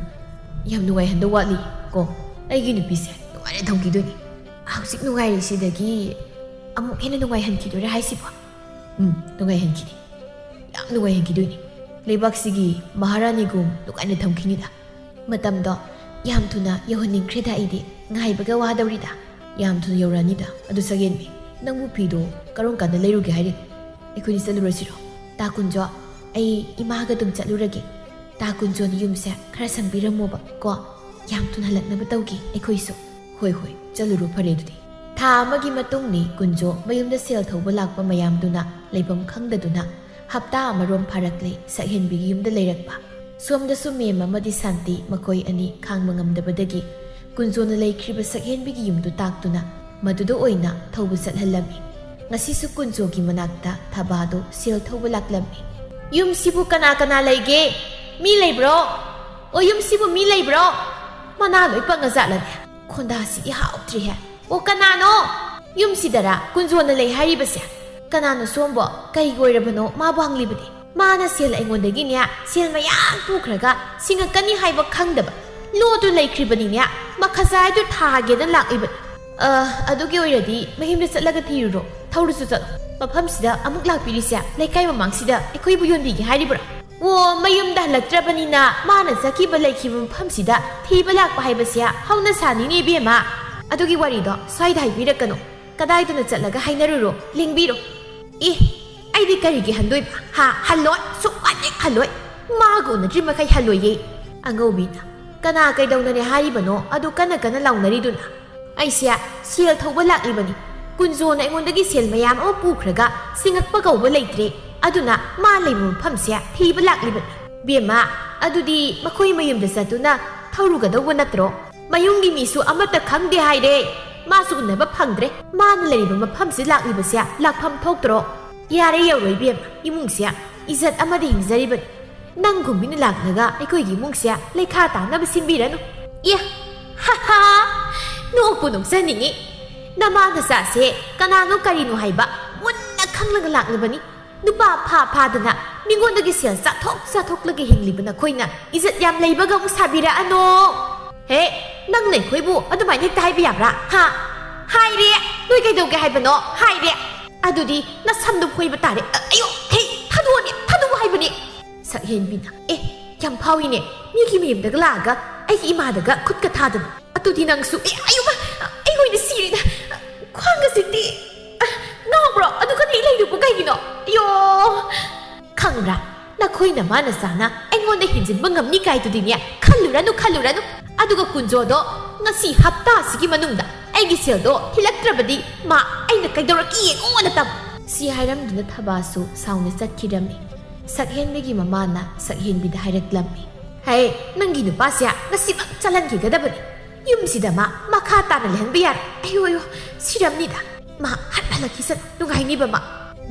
ꯌꯥꯝ ꯅꯨꯡꯉꯥꯏꯍꯟꯗꯧ ꯋꯥꯠꯂꯤ ꯀꯣ꯫ ꯑꯩꯒꯤ ꯅꯨꯄꯤꯁꯦ ꯅꯨꯡꯉꯥꯏꯅ ꯊꯝꯈꯤꯗꯣꯏꯅꯤ꯫" "ꯍꯧꯖꯤꯛ ꯅꯨꯡꯉꯥꯏꯔꯤꯁꯤꯗꯒꯤ ꯑꯃꯨꯛ ꯍꯦꯟꯅ ꯅꯨꯡꯉꯥꯏꯍꯟꯈꯤꯗꯣꯏꯔꯥ ꯍꯥꯏꯁꯤꯕꯣ?" "ꯎꯝ, ꯅꯨꯡꯉꯥꯏꯍꯟꯈꯤꯅꯤ꯫ ꯌꯥꯝ ꯅꯨꯡꯉꯥꯏꯍꯟꯈꯤꯗꯣꯏꯅꯤ꯫ ꯂꯩꯕꯥꯛꯁꯤꯒꯤ ꯃꯍꯥꯔꯥꯅꯤꯒꯨꯝ ꯅꯨꯡꯉꯥꯏꯅ ꯊꯝꯈꯤꯅꯤꯗ꯫" "ꯃꯇꯝꯗꯣ ꯌꯥꯝ ꯊꯨꯅ ꯌꯧꯍꯟꯅꯤꯡꯈ꯭ꯔꯦꯗ ꯑꯩꯗꯤ꯫ ꯉꯥꯏꯕꯒ ꯋꯥꯗꯧꯔꯤꯗ꯫" "ꯌꯥꯝ ꯊꯨꯅ ꯌꯧꯔꯛꯑꯅꯤꯗ꯫ ꯑꯗꯨ ꯁꯒꯦꯟꯕꯤ, ꯅꯪꯕꯨ ꯐꯤꯗꯣ ꯀꯔꯝ ꯀꯥꯟꯗ ꯂꯩꯔꯨꯒꯦ ꯍꯥꯏꯔꯤꯅꯣ? ꯑꯩꯈꯣꯏꯅꯤ ꯆꯠꯂꯨꯔꯁꯤꯔꯣ?" "ꯇꯥ ꯀꯨꯟꯖꯣ, ꯑꯩ ꯏꯃꯥꯒ ꯑꯗꯨꯝ ꯆꯠꯂꯨꯔꯒꯦ꯫ ꯇꯥ ꯀꯨꯟꯖꯣꯅ ꯌꯨꯝꯁꯦ ꯈꯔ ꯁꯪꯕꯤꯔꯝꯃꯣꯕ ꯀꯣ꯫ ꯌꯥꯝ ꯊꯨꯅ ꯍꯜꯂꯛꯅꯕ ꯇꯧꯒꯦ ꯑꯩꯈꯣꯏꯁꯨ꯫" "ꯍꯣꯏ, ꯍꯣꯏ, ꯆꯠꯂꯨꯔꯣ, ꯐꯔꯦ ꯑꯗꯨꯗꯤ"꯫ ꯊꯥ ꯑꯃꯒꯤ ꯃꯇꯨꯡꯅꯤ ꯀꯨꯟꯖꯣ ꯃꯌꯨꯝꯗ ꯁꯦꯜ ꯊꯧꯕ ꯂꯥꯛꯄ ꯃꯌꯥꯝꯗꯨꯅ ꯂꯩꯐꯝ ꯈꯪꯗꯗꯨꯅ ꯍꯞꯇꯥ ꯑꯃꯔꯣꯝ ꯐꯥꯔꯛꯂꯦ ꯁꯛꯍꯦꯟꯕꯤꯒꯤ ꯌꯨꯝꯗ ꯂꯩꯔꯛꯄ꯫ ꯁꯣꯝꯗꯁꯨ ꯃꯦꯝ ꯑꯃꯗꯤ ꯁꯥꯟꯇꯤ ꯃꯈꯣꯏ ꯑꯅꯤ ꯈꯥꯡꯕ ꯉꯝꯗꯕꯗꯒꯤ ꯀꯨꯟꯖꯣꯅ ꯂꯩꯈ꯭ꯔꯤꯕ ꯁꯛꯍꯦꯟꯕꯤꯒꯤ ꯌꯨꯝꯗꯨ ꯇꯥꯛꯇꯨꯅ ꯃꯗꯨꯗ ꯑꯣꯏꯅ ꯊꯧꯕ ꯆꯠꯍꯜꯂꯝꯃꯤ꯫ ꯉꯁꯤꯁꯨ ꯀꯨꯟꯖꯣꯒꯤ ꯃꯅꯥꯛꯇ ꯊꯕꯥꯗꯨ ꯁꯦꯜ ꯊꯧꯕ ꯂꯥꯛꯂꯝꯃꯤ꯫ "ꯌꯨꯝꯁꯤꯕꯨ ꯀꯅꯥ ꯀꯅꯥ ꯂꯩꯒꯦ? ꯃꯤ ꯂꯩꯕ꯭ꯔꯣ? ꯑꯣ, ꯌꯨꯝꯁꯤꯕꯨ ꯃꯤ ꯂꯩꯕ꯭ꯔꯣ? ꯃꯅꯥ ꯂꯣꯏ ꯄꯪꯉꯖꯥꯠꯂꯅꯦ? ꯈꯣꯟꯗꯥꯁꯤꯗꯤ ꯍꯥꯎꯇ꯭ꯔꯤꯍꯦ꯫ ꯑꯣ, ꯀꯅꯥꯅꯣ? ꯌꯨꯝꯁꯤꯗꯔꯥ ꯀꯨꯟꯖꯣꯅ ꯂꯩ ꯍꯥꯏꯔꯤꯕꯁꯦ? ꯀꯅꯥꯅꯣ ꯁꯣꯝꯕꯣ? ꯀꯩꯒꯤ ꯑꯣꯏꯔꯕꯅꯣ ꯃꯥꯕꯨ ꯍꯪꯂꯤꯕꯗꯤ? ꯃꯥꯅ ꯁꯦꯜ ꯑꯩꯉꯣꯟꯗꯒꯤꯅꯦ, ꯁꯦꯜ ꯃꯌꯥꯝ ꯄꯨꯈ꯭ꯔꯒ ꯁꯤꯡꯉꯛꯀꯅꯤ ꯍꯥꯏꯕ ꯈꯪꯗꯕ ꯂꯣꯠꯇꯨ ꯂꯩꯈ꯭ꯔꯤꯕꯅꯤꯅꯦ꯫ ꯃꯈꯖꯥꯏꯗꯨ ꯊꯥꯒꯦꯅ ꯂꯥꯛꯂꯤꯕꯅꯤ꯫ ꯑ, ꯑꯗꯨꯒꯤ ꯑꯣꯏꯔꯗꯤ ꯃꯌꯨꯝꯗ ꯆꯠꯂꯒ ꯊꯤꯔꯨꯔꯣ꯫ ꯊꯧꯔꯨꯁꯨ ꯆꯠꯂꯣ꯫ ꯃꯐꯝꯁꯤꯗ ꯑꯃꯨꯛ ꯂꯥꯛꯄꯤꯔꯤꯁꯦ ꯂꯩꯀꯥꯏ ꯃꯃꯥꯡꯁꯤꯗ ꯑꯩꯈꯣꯏꯕꯨ ꯌꯣꯟꯕꯤꯒꯦ ꯍꯥꯏꯔꯤꯕ꯭ꯔꯣ?" "ꯑꯣ, ꯃꯌꯨꯝꯗ ꯍꯜꯂꯛꯇ꯭ꯔꯕꯅꯤꯅ ꯃꯥꯅ ꯆꯠꯈꯤꯕ ꯂꯩꯈꯤꯕ ꯃꯐꯝꯁꯤꯗ ꯊꯤꯕ ꯂꯥꯛꯄ ꯍꯥꯏꯕꯁꯦ ꯍꯧꯅ ꯁꯥꯅꯤꯅꯦ ꯏꯕꯦꯝꯃ꯫ ꯑꯗꯨꯒꯤ ꯋꯥꯔꯤꯗꯣ ꯁ꯭ꯋꯥꯏꯗ ꯍꯥꯏꯕꯤꯔꯛꯀꯅꯨ꯫ ꯀꯗꯥꯏꯗꯅ ꯆꯠꯂꯒ ꯍꯥꯏꯅꯔꯨꯔꯣ, ꯂꯦꯡꯕꯤꯔꯣ꯫" "ꯑꯦ, ꯑꯩꯗꯤ ꯀꯔꯤꯒꯤ ꯍꯟꯗꯣꯏꯕ? ꯍꯥ, ꯍꯜꯂꯣꯏ, ꯁꯨꯛꯍꯟ ꯍꯦꯛ ꯍꯜꯂꯣꯏ꯫ ꯃꯥꯒ ꯎꯅꯗ꯭ꯔꯤ ꯃꯈꯩ ꯍꯜꯂꯣꯏꯌꯦ꯫" ꯑꯉꯧꯕꯤꯅ, "ꯀꯅꯥ ꯀꯩꯗꯧꯅꯔꯦ ꯍꯥꯏꯔꯤꯕꯅꯣ ꯑꯗꯨ ꯀꯟꯅ ꯀꯟꯅ ꯂꯥꯎꯅꯔꯤꯗꯨꯅ?" "ꯑꯩꯁꯦ ꯁꯦꯜ ꯊꯧꯕ ꯂꯥꯛꯂꯤꯕꯅꯤ꯫ ꯀꯨꯟꯖꯣꯅ ꯑꯩꯉꯣꯟꯗꯒꯤ ꯁꯦꯜ ꯃꯌꯥꯝ ꯑꯃ ꯄꯨꯈ꯭ꯔꯒ ꯁꯤꯡꯉꯛꯄ ꯀꯧꯕ ꯂꯩꯇ꯭ꯔꯦ꯫ ꯑꯗꯨꯅ ꯃꯥ ꯂꯩꯕ ꯃꯐꯝꯁꯦ ꯊꯤꯕ ꯂꯥꯛꯂꯤꯕꯅꯤ꯫" "ꯕꯦꯝꯃ, ꯑꯗꯨꯗꯤ ꯃꯈꯣꯏ ꯃꯌꯨꯝꯗ ꯆꯠꯇꯨꯅ ꯊꯧꯔꯨꯒꯗꯧꯕ ꯅꯠꯇ꯭ꯔꯣ? ꯃꯌꯨꯝꯒꯤ ꯃꯤꯁꯨ ꯑꯃꯠꯇ ꯈꯪꯗꯦ ꯍꯥꯏꯔꯦ꯫ ꯃꯥꯁꯨ ꯎꯅꯕ ꯐꯪꯗ꯭ꯔꯦ꯫ ꯃꯥꯅ ꯂꯩꯔꯤꯕ ꯃꯐꯝꯁꯦ ꯂꯥꯛꯂꯤꯕꯁꯦ ꯂꯥꯛꯐꯝ ꯊꯣꯛꯇ꯭ꯔꯣ?" "ꯌꯥꯔꯦ, ꯌꯧꯔꯣꯏ ꯏꯕꯦꯝꯃ꯫ ꯏꯃꯨꯡꯁꯦ ꯏꯖꯠ ꯑꯃꯗ ꯍꯤꯡꯖꯔꯤꯕꯅꯤ꯫ ꯅꯪꯒꯨꯝ ꯃꯤꯅ ꯂꯥꯛꯂꯒ ꯑꯩꯈꯣꯏꯒꯤ ꯏꯃꯨꯡꯁꯦ ꯂꯩꯈꯥ ꯇꯥꯅꯕ ꯁꯤꯟꯕꯤꯔꯅꯨ꯫" "ꯑꯦ, ꯍꯥ ꯍꯥ, ꯅꯣꯛꯄꯨ ꯅꯣꯛꯆꯅꯤꯡꯉꯤ꯫ ꯅꯃꯥ ꯅꯆꯥꯁꯦ ꯀꯅꯥꯅꯣ ꯀꯔꯤꯅꯣ ꯍꯥꯏꯕ ꯃꯨꯟꯅ ꯈꯪꯂꯒ ꯂꯥꯛꯂꯕꯅꯤ꯫ ꯅꯨꯄꯥ ꯐꯥ ꯐꯥꯗꯅ ꯃꯤꯉꯣꯟꯗꯒꯤ ꯁꯦꯜ ꯆꯥꯊꯣꯛ ꯆꯥꯊꯣꯛꯂꯒ ꯍꯤꯡꯂꯤꯕ ꯅꯈꯣꯏꯅ ꯏꯖꯠ ꯌꯥꯝ ꯂꯩꯕꯒ ꯑꯃꯨꯛ ꯁꯥꯕꯤꯔꯛꯑꯅꯣ꯫ ꯍꯦ, ꯅꯪꯅ ꯑꯩꯈꯣꯏꯕꯨ ꯑꯗꯨꯃꯥꯏꯅ ꯍꯦꯛꯇ ꯍꯥꯏꯕ ꯌꯥꯕ꯭ꯔꯥ? ꯍꯥ? ꯍꯥꯏꯔꯦ꯫ ꯅꯣꯏ ꯀꯩꯗꯧꯒꯦ ꯍꯥꯏꯕꯅꯣ? ꯍꯥꯏꯔꯦ꯫ ꯑꯗꯨꯗꯤ ꯅꯁꯝꯗꯨ ꯐꯣꯏꯕ ꯇꯥꯔꯦ꯫ ꯑ, ꯑꯌꯣ, ꯍꯦ, ꯊꯥꯗꯣꯛꯑꯣꯅꯦ, ꯊꯥꯗꯣꯛꯑꯣ ꯍꯥꯏꯕꯅꯦ꯫" ꯁꯛꯍꯦꯟꯕꯤꯅ, "ꯑꯦ, ꯌꯥꯝ ꯐꯥꯎꯏꯅꯦ, ꯃꯤꯒꯤ ꯃꯌꯨꯝꯗꯒ ꯂꯥꯛꯑꯒ ꯑꯩꯒꯤ ꯏꯃꯥꯗꯒ ꯈꯨꯠꯀ ꯊꯥꯗꯅ꯫ ꯑꯗꯨꯗꯤ ꯅꯪꯁꯨ, ꯑꯦ, ꯑꯌꯣ, ꯃꯥ, ꯑꯩ ꯑꯣꯏꯅ ꯁꯤꯔꯦꯗ꯫ ꯈ꯭ꯋꯥꯡꯒꯁꯤꯗꯤ, ꯑ, ꯉꯥꯎꯕ꯭ꯔꯣ? ꯑꯗꯨꯒ ꯅꯦꯛ ꯂꯩꯗꯨꯕꯨ ꯀꯩꯒꯤꯅꯣ? ꯑꯌꯣ!" "ꯈꯪꯕ꯭ꯔꯥ? ꯅꯈꯣꯏ ꯅꯃꯥ ꯅꯆꯥꯅ ꯑꯩꯉꯣꯟꯗ ꯍꯦꯟꯖꯤꯟꯕ ꯉꯝꯅꯤ ꯀꯥꯏꯗꯨꯗꯤꯅꯦ ꯈꯜꯂꯨꯔꯅꯨ, ꯈꯜꯂꯨꯔꯅꯨ꯫ ꯑꯗꯨꯒ ꯀꯨꯟꯖꯣꯗꯣ ꯉꯁꯤ ꯍꯞꯇꯥꯁꯤꯒꯤ ꯃꯅꯨꯡꯗ ꯑꯩꯒꯤ ꯁꯦꯜꯗꯣ ꯊꯤꯜꯂꯛꯇ꯭ꯔꯕꯗꯤ ꯃꯥ ꯑꯩꯅ ꯀꯩꯗꯧꯔꯛꯀꯦ ꯌꯦꯡꯉꯣꯅ ꯇꯝ꯫ ꯁꯤ ꯍꯥꯏꯔꯝꯗꯨꯅ ꯊꯕꯥꯁꯨ ꯁꯥꯎꯅ ꯆꯠꯈꯤꯔꯝꯃꯤ꯫ ꯁꯛꯍꯦꯟꯕꯤꯒꯤ ꯃꯃꯥꯅ ꯁꯛꯍꯦꯟꯕꯤꯗ ꯍꯥꯏꯔꯛꯂꯝꯃꯤ꯫ ꯍꯦ, ꯅꯪꯒꯤ ꯅꯨꯄꯥꯁꯦ ꯉꯁꯤꯃꯛ ꯆꯠꯍꯟꯈꯤꯒꯗꯕꯅꯤ꯫ ꯌꯨꯝꯁꯤꯗ ꯃꯥ ꯃꯈꯥ ꯇꯥꯅ ꯂꯩꯍꯟꯕ ꯌꯥꯔꯣꯏ꯫ ꯑꯌꯣ, ꯑꯌꯣ, ꯁꯤꯔꯝꯅꯤꯗ꯫ ꯃꯥ ꯍꯟ ꯍꯜꯂꯛꯈꯤꯁꯅꯨ, ꯅꯨꯡꯉꯥꯏꯅꯤꯕ ꯃꯥ꯫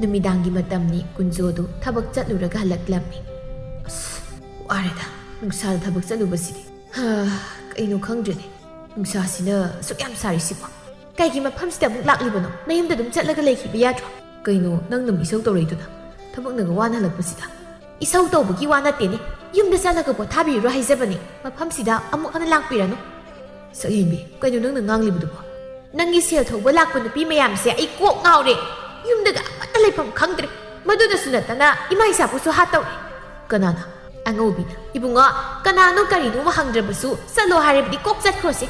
ꯅꯨꯃꯤꯗꯥꯡꯒꯤ ꯃꯇꯝꯅꯤ꯫ ꯀꯨꯟꯖꯣꯗꯨ ꯊꯕꯛ ꯆꯠꯂꯨꯔꯒ ꯍꯜꯂꯛꯂꯝꯃꯤ꯫ ꯑꯁ, ꯋꯥꯔꯦꯗ, ꯅꯨꯡꯁꯥꯗ ꯊꯕꯛ ꯆꯠꯂꯨꯕꯁꯤꯗꯤ꯫ ꯍꯥ, ꯀꯩꯅꯣ ꯈꯪꯗ꯭ꯔꯦꯅꯦ, ꯅꯨꯡꯁꯥꯁꯤꯅ ꯑꯁꯨꯛ ꯌꯥꯝ ꯁꯥꯔꯤꯁꯤꯕꯣ꯫ ꯀꯩꯒꯤ ꯃꯐꯝꯁꯤꯗ ꯑꯃꯨꯛ ꯂꯥꯛꯂꯤꯕꯅꯣ? ꯅꯌꯨꯝꯗ ꯑꯗꯨꯝ ꯆꯠꯂꯒ ꯂꯩꯈꯤꯕ ꯌꯥꯗ꯭ꯔꯣ? ꯀꯩꯅꯣ ꯅꯪꯅ ꯏꯁꯧ ꯇꯧꯔꯛꯏꯗꯨꯅ? ꯊꯕꯛꯅꯒ ꯋꯥꯅ ꯍꯜꯂꯛꯄꯁꯤꯗ꯫ ꯏꯁꯧ ꯇꯧꯕꯒꯤ ꯋꯥ ꯅꯠꯇꯦꯅꯦ, ꯌꯨꯝꯗ ꯆꯠꯂꯒ ꯄꯣꯊꯥꯕꯤꯔꯨꯔꯣ ꯍꯥꯏꯖꯕꯅꯦ, ꯃꯐꯝꯁꯤꯗ ꯑꯃꯨꯛ ꯍꯟꯅ ꯂꯥꯛꯄꯤꯔꯅꯨ꯫ ꯁꯛꯍꯦꯟꯕꯤ, ꯀꯩꯅꯣ ꯅꯪꯅ ꯉꯥꯡꯂꯤꯕꯗꯨꯕꯣ? ꯅꯪꯒꯤ ꯁꯦꯜ ꯊꯧꯕ ꯂꯥꯛꯄ ꯅꯨꯄꯤ ꯃꯌꯥꯝꯁꯦ ꯑꯩ ꯀꯣꯛ ꯉꯥꯎꯔꯦ꯫ ꯌꯨꯝꯗꯒ ꯑꯃꯠꯇ ꯂꯩꯐꯝ ꯈꯪꯗ꯭ꯔꯦ꯫ ꯃꯗꯨꯗꯁꯨ ꯅꯠꯇꯅ ꯏꯃꯥ ꯏꯆꯥꯕꯨꯁꯨ ꯍꯥꯠꯇꯧꯔꯦ꯫ ꯀꯅꯥꯅ? ꯑꯉꯧꯕꯤꯅ꯫ ꯏꯕꯨꯡꯉꯣ, ꯀꯅꯥꯅꯣ ꯀꯔꯤꯅꯣ ꯑꯃ ꯍꯪꯗ꯭ꯔꯕꯁꯨ ꯆꯠꯂꯣ ꯍꯥꯏꯔꯕꯗꯤ ꯀꯣꯛ ꯆꯠꯈ꯭ꯔꯣꯁꯦ꯫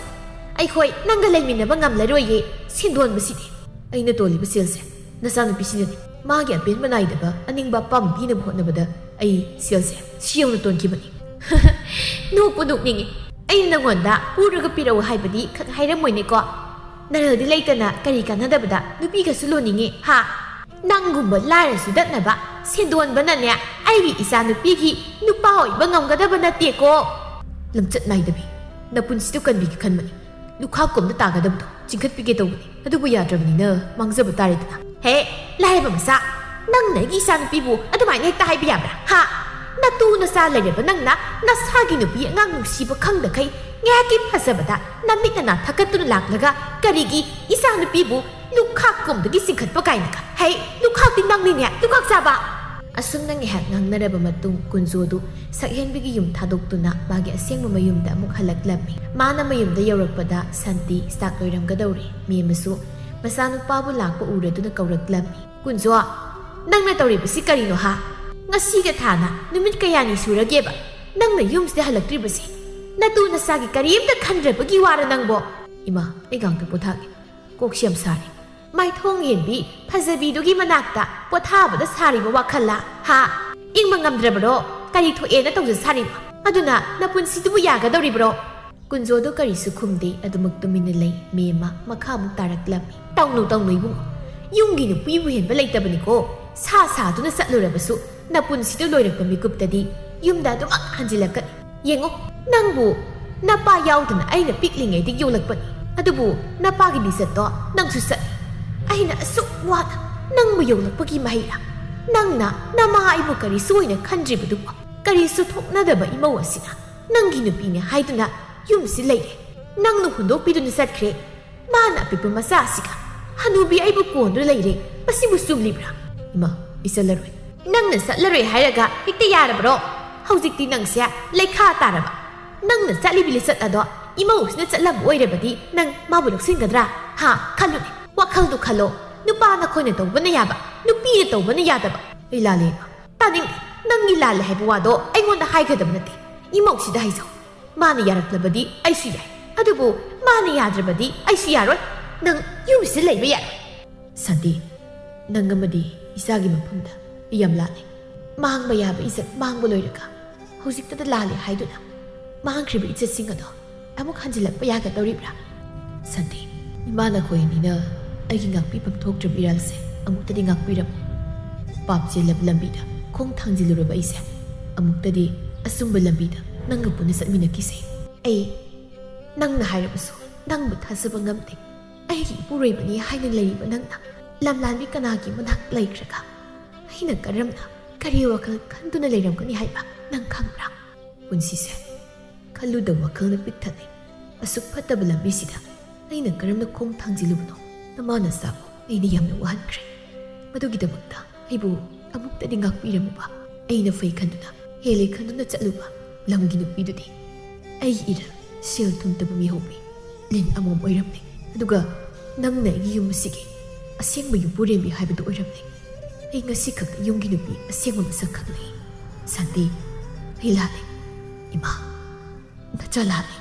ꯑꯩꯈꯣꯏ ꯅꯪꯒ ꯂꯩꯃꯤꯟꯅꯕ ꯉꯝꯂꯔꯣꯏꯌꯦ, ꯁꯦꯟꯗꯣꯟꯕꯁꯤꯗꯤ꯫ ꯑꯩꯅ ꯇꯣꯜꯂꯤꯕ ꯁꯦꯜꯁꯦ ꯅꯆꯥꯅꯨꯄꯤꯁꯤꯅꯅꯤ꯫ ꯃꯥꯒꯤ ꯑꯄꯦꯟꯕ ꯅꯥꯏꯗꯕ ꯑꯅꯤꯡꯕ ꯑꯄꯥꯝꯕ ꯄꯤꯅꯕ ꯍꯣꯠꯅꯕꯗ ꯑꯩ ꯁꯦꯜꯁꯦ ꯁꯤ ꯌꯧꯅ ꯇꯣꯟꯈꯤꯕꯅꯤ꯫ ꯅꯣꯛꯄꯨ ꯅꯣꯛꯅꯤꯡꯉꯤ꯫ ꯑꯩꯅ ꯅꯉꯣꯟꯗ ꯄꯨꯔꯒ ꯄꯤꯔꯛꯎ ꯍꯥꯏꯕꯗꯤ ꯈꯛ ꯍꯥꯏꯔꯝꯃꯣꯏꯅꯦꯀꯣ꯫ ꯅꯔꯜꯗꯤ ꯂꯩꯇꯅ ꯀꯔꯤ ꯀꯥꯟꯅꯗꯕꯗ ꯅꯨꯄꯤꯒꯁꯨ ꯂꯣꯟꯅꯤꯡꯉꯤ, ꯍꯥ? ꯅꯪꯒꯨꯝꯕ ꯂꯥꯏꯔ ꯆꯨꯗꯠꯅꯕ ꯁꯦꯟꯗꯣꯟꯕꯅꯅꯦ ꯑꯩꯒꯤ ꯏꯆꯥꯅꯨꯄꯤꯒꯤ ꯅꯨꯄꯥ ꯑꯣꯏꯕ ꯉꯝꯒꯗꯕ ꯅꯠꯇꯦꯀꯣ꯫ ꯂꯝꯆꯠ ꯅꯥꯏꯗꯕꯤ, ꯅꯄꯨꯟꯁꯤꯗꯨ ꯀꯟꯕꯤꯒꯦ ꯈꯟꯕꯅꯤ꯫ ꯂꯨꯈꯥꯛ ꯀꯨꯝꯅ ꯇꯥꯒꯗꯕꯗꯣ ꯆꯤꯡꯈꯠꯄꯤꯒꯦ ꯇꯧꯕꯅꯤ꯫ ꯑꯗꯨꯕꯨ ꯌꯥꯗ꯭ꯔꯕꯅꯤꯅ ꯃꯥꯡꯖꯕ ꯇꯥꯔꯦꯗꯅ꯫ ꯍꯦ, ꯂꯥꯏꯔꯕ ꯃꯆꯥ, ꯅꯪꯅ ꯑꯩꯒꯤ ꯏꯆꯥꯅꯨꯄꯤꯕꯨ ꯑꯗꯨꯃꯥꯏꯅ ꯍꯦꯛꯇ ꯍꯥꯏꯕ ꯌꯥꯕ꯭ꯔꯥ? ꯍꯥ? ꯅꯇꯨ ꯅꯆꯥ ꯂꯩꯔꯕ ꯅꯪꯅ ꯅꯁꯥꯒꯤ ꯅꯨꯄꯤ ꯑꯉꯥꯡ ꯅꯨꯡꯁꯤꯕ ꯈꯪꯗꯈꯩ ꯉꯥꯏꯍꯥꯛꯀꯤ ꯐꯖꯕꯗ ꯅꯃꯤꯠ ꯅꯅꯥ ꯊꯛꯀꯠꯇꯨꯅ ꯂꯥꯛꯂꯒ ꯀꯔꯤꯒꯤ ꯏꯆꯥꯅꯨꯄꯤꯕꯨ ꯂꯨꯈꯥꯛ ꯀꯨꯝꯗꯒꯤ ꯆꯤꯡꯈꯠꯄ ꯀꯥꯏꯅꯒ? ꯍꯩ, ꯂꯨꯈꯥꯛꯇꯤ ꯅꯪꯅꯤꯅꯦ, ꯂꯨꯈꯥꯛ ꯆꯥꯕ! ꯑꯁꯨꯝꯅ ꯉꯥꯏꯍꯥꯛ ꯉꯥꯡꯅꯔꯕ ꯃꯇꯨꯡ, ꯀꯨꯟꯖꯣꯗꯨ ꯁꯛꯍꯦꯟꯕꯤꯒꯤ ꯌꯨꯝ ꯊꯥꯗꯣꯛꯇꯨꯅ ꯃꯥꯒꯤ ꯑꯁꯦꯡꯕ ꯃꯌꯨꯝꯗ ꯑꯃꯨꯛ ꯍꯜꯂꯛꯂꯝꯃꯤ꯫ ꯃꯥꯅ ꯃꯌꯨꯝꯗ ꯌꯧꯔꯛꯄꯗ ꯁꯥꯟꯇꯤ ꯆꯥꯛ ꯂꯣꯏꯔꯝꯒꯗꯧꯔꯦ꯫ ꯃꯦꯝꯃꯁꯨ ꯃꯆꯥꯅꯨꯄꯥꯕꯨ ꯂꯥꯛꯄ ꯎꯔꯗꯨꯅ ꯀꯧꯔꯛꯂꯝꯃꯤ꯫ "ꯀꯨꯟꯖꯣ, ꯅꯪꯅ ꯇꯧꯔꯤꯕꯁꯤ ꯀꯔꯤꯅꯣ ꯍꯥ? ꯉꯁꯤꯒ ꯊꯥꯅ ꯅꯨꯃꯤꯠ ꯀꯌꯥꯅꯤ ꯁꯨꯔꯒꯦꯕ ꯅꯪꯅ ꯌꯨꯝꯁꯤꯗ ꯍꯜꯂꯛꯇ꯭ꯔꯤꯕꯁꯤ? ꯅꯇꯨ ꯅꯆꯥꯒꯤ ꯀꯔꯤꯝꯇ ꯈꯟꯗ꯭ꯔꯕꯒꯤ ꯋꯥꯔ ꯅꯪꯕꯣ?" "ꯏꯃꯥ, ꯑꯩ ꯉꯥꯛꯇ ꯄꯣꯊꯥꯒꯦ꯫ ꯀꯣꯛꯁꯤ ꯌꯥꯝ ꯁꯥꯔꯤ꯫" ꯃꯥꯏꯊꯣꯡ ꯍꯦꯟꯕꯤ ꯐꯖꯕꯤꯗꯨꯒꯤ ꯃꯅꯥꯛꯇ ꯄꯣꯊꯥꯕꯗ ꯁꯥꯔꯤꯕ ꯋꯥꯈꯜꯂ? ꯍꯥ? ꯏꯪꯕ ꯉꯝꯗ꯭ꯔꯕꯔꯣ? ꯀꯔꯤ ꯊꯣꯛꯑꯦꯅ ꯇꯧꯖ ꯁꯥꯔꯤꯕ? ꯑꯗꯨꯅ ꯅꯄꯨꯟꯁꯤꯗꯨꯕꯨ ꯌꯥꯒꯗꯧꯔꯤꯕ꯭ꯔꯣ? ꯀꯨꯟꯖꯣꯗꯣ ꯀꯔꯤꯁꯨ ꯈꯨꯝꯗꯦ, ꯑꯗꯨꯃꯛ ꯇꯨꯃꯤꯟꯅ ꯂꯩ꯫ ꯃꯦꯝꯃ ꯃꯈꯥ ꯑꯃꯨꯛ ꯇꯥꯔꯛꯂꯝꯃꯤ꯫ "ꯇꯧꯅꯨ, ꯇꯧꯅꯨ ꯏꯕꯨꯡꯉꯣ, ꯌꯨꯝꯒꯤ ꯅꯨꯄꯤꯕꯨ ꯍꯦꯟꯕ ꯂꯩꯇꯕꯅꯤꯀꯣ꯫ ꯁꯥ ꯁꯥꯗꯨꯅ ꯆꯠꯂꯨꯔꯕꯁꯨ ꯅꯄꯨꯟꯁꯤꯗꯨ ꯂꯣꯏꯔꯛꯄ ꯃꯤꯀꯨꯞꯇꯗꯤ ꯌꯨꯝꯗ ꯑꯗꯨꯃꯛ ꯍꯟꯖꯤꯜꯂꯛꯀꯅꯤ꯫ ꯌꯦꯡꯉꯨ, ꯅꯪꯕꯨ ꯅꯄꯥ ꯌꯥꯎꯗꯅ ꯑꯩꯅ ꯄꯤꯛꯂꯤꯉꯩꯗꯒꯤ ꯌꯣꯛꯂꯛꯄꯅꯤ, ꯑꯗꯨꯕꯨ ꯅꯄꯥꯒꯤ ꯂꯤꯆꯠꯇꯣ ꯅꯪꯁꯨ ꯆꯠꯂꯤ꯫ ꯑꯩꯅ ꯑꯁꯨꯛ ꯋꯥꯅ ꯅꯪꯕꯨ ꯌꯣꯛꯂꯛꯄꯒꯤ ꯃꯍꯩꯔꯥ? ꯅꯪꯅ ꯅꯃꯥ ꯑꯩꯕꯨ ꯀꯔꯤꯁꯨ ꯑꯣꯏꯅ ꯈꯟꯗ꯭ꯔꯤꯕꯗꯨꯕꯨ? ꯀꯔꯤꯁꯨ ꯊꯣꯛꯅꯗꯕ ꯏꯃꯧ ꯑꯁꯤꯅ ꯅꯪꯒꯤ ꯅꯨꯄꯤꯅꯤ ꯍꯥꯏꯗꯨꯅ ꯌꯨꯝꯁꯤ ꯂꯩꯔꯦ꯫ ꯅꯪꯅ ꯍꯨꯟꯗꯣꯛꯄꯤꯗꯨꯅ ꯆꯠꯈ꯭ꯔꯦ꯫ ꯃꯥꯅ ꯑꯄꯤꯛꯄ ꯃꯆꯥ ꯑꯁꯤꯒ ꯍꯅꯨꯕꯤ ꯑꯩꯕꯨ ꯀꯣꯟꯗꯨꯅ ꯂꯩꯔꯦ꯫ ꯃꯁꯤꯕꯨ ꯆꯨꯝꯂꯤꯕ꯭ꯔꯥ?" "ꯏꯃꯥ, ꯑꯩ ꯆꯠꯂꯔꯣꯏ꯫" "ꯅꯪꯅ ꯆꯠꯂꯔꯣꯏ ꯍꯥꯏꯔꯒ ꯍꯦꯛꯇ ꯌꯥꯔꯕ꯭ꯔꯣ? ꯍꯧꯖꯤꯛꯇꯤ ꯅꯪꯁꯦ ꯂꯩꯈꯥ ꯇꯥꯔꯕ꯫ ꯅꯪꯅ ꯆꯠꯂꯤꯕꯤ ꯂꯤꯆꯠ ꯑꯗꯣ ꯏꯃꯧꯁꯤꯅ ꯆꯠꯂꯝꯕ ꯑꯣꯏꯔꯕꯗꯤ ꯅꯪ ꯃꯥꯕꯨ ꯂꯧꯁꯤꯟꯒꯗ꯭ꯔꯥ? ꯍꯥ? ꯈꯜꯂꯨꯅꯦ, ꯋꯥꯈꯜꯗꯨ ꯈꯜꯂꯣ꯫ ꯅꯨꯄꯥ ꯅꯈꯣꯏꯅ ꯇꯧꯕꯅ ꯌꯥꯕ, ꯅꯨꯄꯤꯅ ꯇꯧꯕꯅ ꯌꯥꯗꯕ꯫" "ꯑꯩ ꯂꯥꯜꯂꯦ, ꯏꯃꯥ꯫" "ꯇꯥꯅꯤꯡꯗꯦ꯫ ꯅꯪꯒꯤ ꯂꯥꯜꯂꯦ ꯍꯥꯏꯕ ꯋꯥꯗꯣ ꯑꯩꯉꯣꯟꯗ ꯍꯥꯏꯒꯗꯕ ꯅꯠꯇꯦ꯫ ꯏꯃꯧꯁꯤꯗ ꯍꯥꯏꯖꯧ꯫ ꯃꯥꯅ ꯌꯥꯔꯛꯂꯕꯗꯤ ꯑꯩꯁꯨ ꯌꯥꯏ, ꯑꯗꯨꯕꯨ ꯃꯥꯅ ꯌꯥꯗ꯭ꯔꯕꯗꯤ ꯑꯩꯁꯨ ꯌꯥꯔꯣꯏ꯫ ꯅꯪ ꯌꯨꯝꯁꯤꯗ ꯂꯩꯕ ꯌꯥꯔꯣꯏ꯫" "ꯁꯥꯟꯇꯤ, ꯅꯪ ꯑꯃꯗꯤ ꯏꯆꯥꯒꯤ ꯃꯐꯝꯗ ꯑꯩ ꯌꯥꯝ ꯂꯥꯜꯂꯦ꯫ ꯃꯥꯡꯕ ꯌꯥꯕ ꯏꯖꯠ ꯃꯥꯡꯕ ꯂꯣꯏꯔꯒ ꯍꯧꯖꯤꯛꯇꯗ ꯂꯥꯜꯂꯦ ꯍꯥꯏꯗꯨꯅ ꯃꯥꯡꯈ꯭ꯔꯤꯕ ꯏꯖꯠꯁꯤꯡ ꯑꯗꯣ ꯑꯃꯨꯛ ꯍꯟꯖꯤꯜꯂꯛꯄ ꯌꯥꯒꯗꯧꯔꯤꯕ꯭ꯔꯥ?" "ꯁꯥꯟꯇꯤ, ꯏꯃꯥ ꯅꯈꯣꯏ ꯑꯅꯤꯅ ꯑꯩꯒꯤ ꯉꯥꯛꯄꯤꯐꯝ ꯊꯣꯛꯇ꯭ꯔꯕ ꯏꯔꯥꯜꯁꯦ ꯑꯃꯨꯛꯇꯗꯤ ꯉꯥꯛꯄꯤꯔꯝꯃꯨ꯫ ꯄꯥꯞ ꯆꯦꯜꯂꯕ ꯂꯝꯕꯤꯗ ꯈꯣꯡ ꯊꯥꯡꯖꯤꯜꯂꯨꯔꯕ ꯑꯩꯁꯦ ꯑꯃꯨꯛꯇꯗꯤ ꯑꯆꯨꯝꯕ ꯂꯝꯕꯤꯗ ꯅꯪꯒ ꯄꯨꯟꯅ ꯆꯠꯃꯤꯟꯅꯈꯤꯁꯦ꯫" "ꯑꯩ ꯅꯪꯅ ꯍꯥꯏꯔꯕꯁꯨ ꯅꯪꯕꯨ ꯊꯥꯖꯕ ꯉꯝꯗꯦ꯫ ꯑꯩꯒꯤ ꯏꯄꯨꯔꯣꯏꯕꯅꯤ ꯍꯥꯏꯅ ꯂꯩꯔꯤꯕ ꯅꯪꯅ ꯂꯝꯂꯥꯟꯕꯤ ꯀꯅꯥꯒꯤ ꯃꯅꯥꯛ ꯂꯩꯈ꯭ꯔꯒ ꯑꯩꯅ ꯀꯔꯝꯅ, ꯀꯔꯤ ꯋꯥꯈꯜ ꯈꯟꯗꯨꯅ ꯂꯩꯔꯝꯒꯅꯤ ꯍꯥꯏꯕ ꯅꯪ ꯈꯪꯕ꯭ꯔꯥ? ꯄꯨꯟꯁꯤꯁꯦ ꯈꯜꯂꯨꯗꯕ ꯋꯥꯈꯜꯅ ꯄꯤꯛ ꯊꯜꯂꯦ꯫ ꯑꯁꯨꯛ ꯐꯠꯇꯕ ꯂꯝꯕꯤꯁꯤꯗ ꯑꯩꯅ ꯀꯔꯝꯅ ꯈꯣꯡ ꯊꯥꯡꯖꯤꯜꯂꯨꯕꯅꯣ? ꯅꯃꯥ ꯅꯆꯥꯕꯨ ꯑꯩꯅ ꯌꯥꯝꯅ ꯋꯥꯍꯟꯈ꯭ꯔꯦ꯫ ꯃꯗꯨꯒꯤꯗꯃꯛꯇ ꯑꯩꯕꯨ ꯑꯃꯨꯛꯇꯗꯤ ꯉꯥꯛꯄꯤꯔꯝꯃꯨꯕ꯫" ꯑꯩꯅ ꯐꯩ ꯈꯟꯗꯨꯅ, ꯍꯦꯜꯂꯦ ꯈꯟꯗꯨꯅ ꯆꯠꯂꯨꯕ ꯂꯝꯒꯤ ꯅꯨꯄꯤꯗꯨꯗꯤ ꯑꯩꯒꯤ ꯏꯔꯜ, ꯁꯦꯜ ꯊꯨꯝꯇꯕ ꯃꯤꯍꯧꯕꯤ ꯂꯤꯟ ꯑꯃꯣꯝ ꯑꯣꯏꯔꯝꯂꯦ꯫ ꯑꯗꯨꯒ ꯅꯪꯅ ꯑꯩꯒꯤ ꯌꯨꯝ ꯑꯁꯤꯒꯤ ꯑꯁꯦꯡꯕ ꯌꯨꯝꯕꯨꯔꯦꯝꯕꯤ ꯍꯥꯏꯕꯗꯨ ꯑꯣꯏꯔꯝꯂꯦ꯫ ꯑꯩ ꯉꯁꯤ ꯈꯛꯇ ꯌꯨꯝꯒꯤ ꯅꯨꯄꯤ ꯑꯁꯦꯡꯕ ꯃꯁꯛ ꯈꯪꯂꯦ꯫ ꯁꯥꯟꯇꯤ, ꯑꯩ ꯂꯥꯜꯂꯦ꯫ ꯏꯃꯥ, ꯅꯆꯥ ꯂꯥꯜꯂꯦ꯫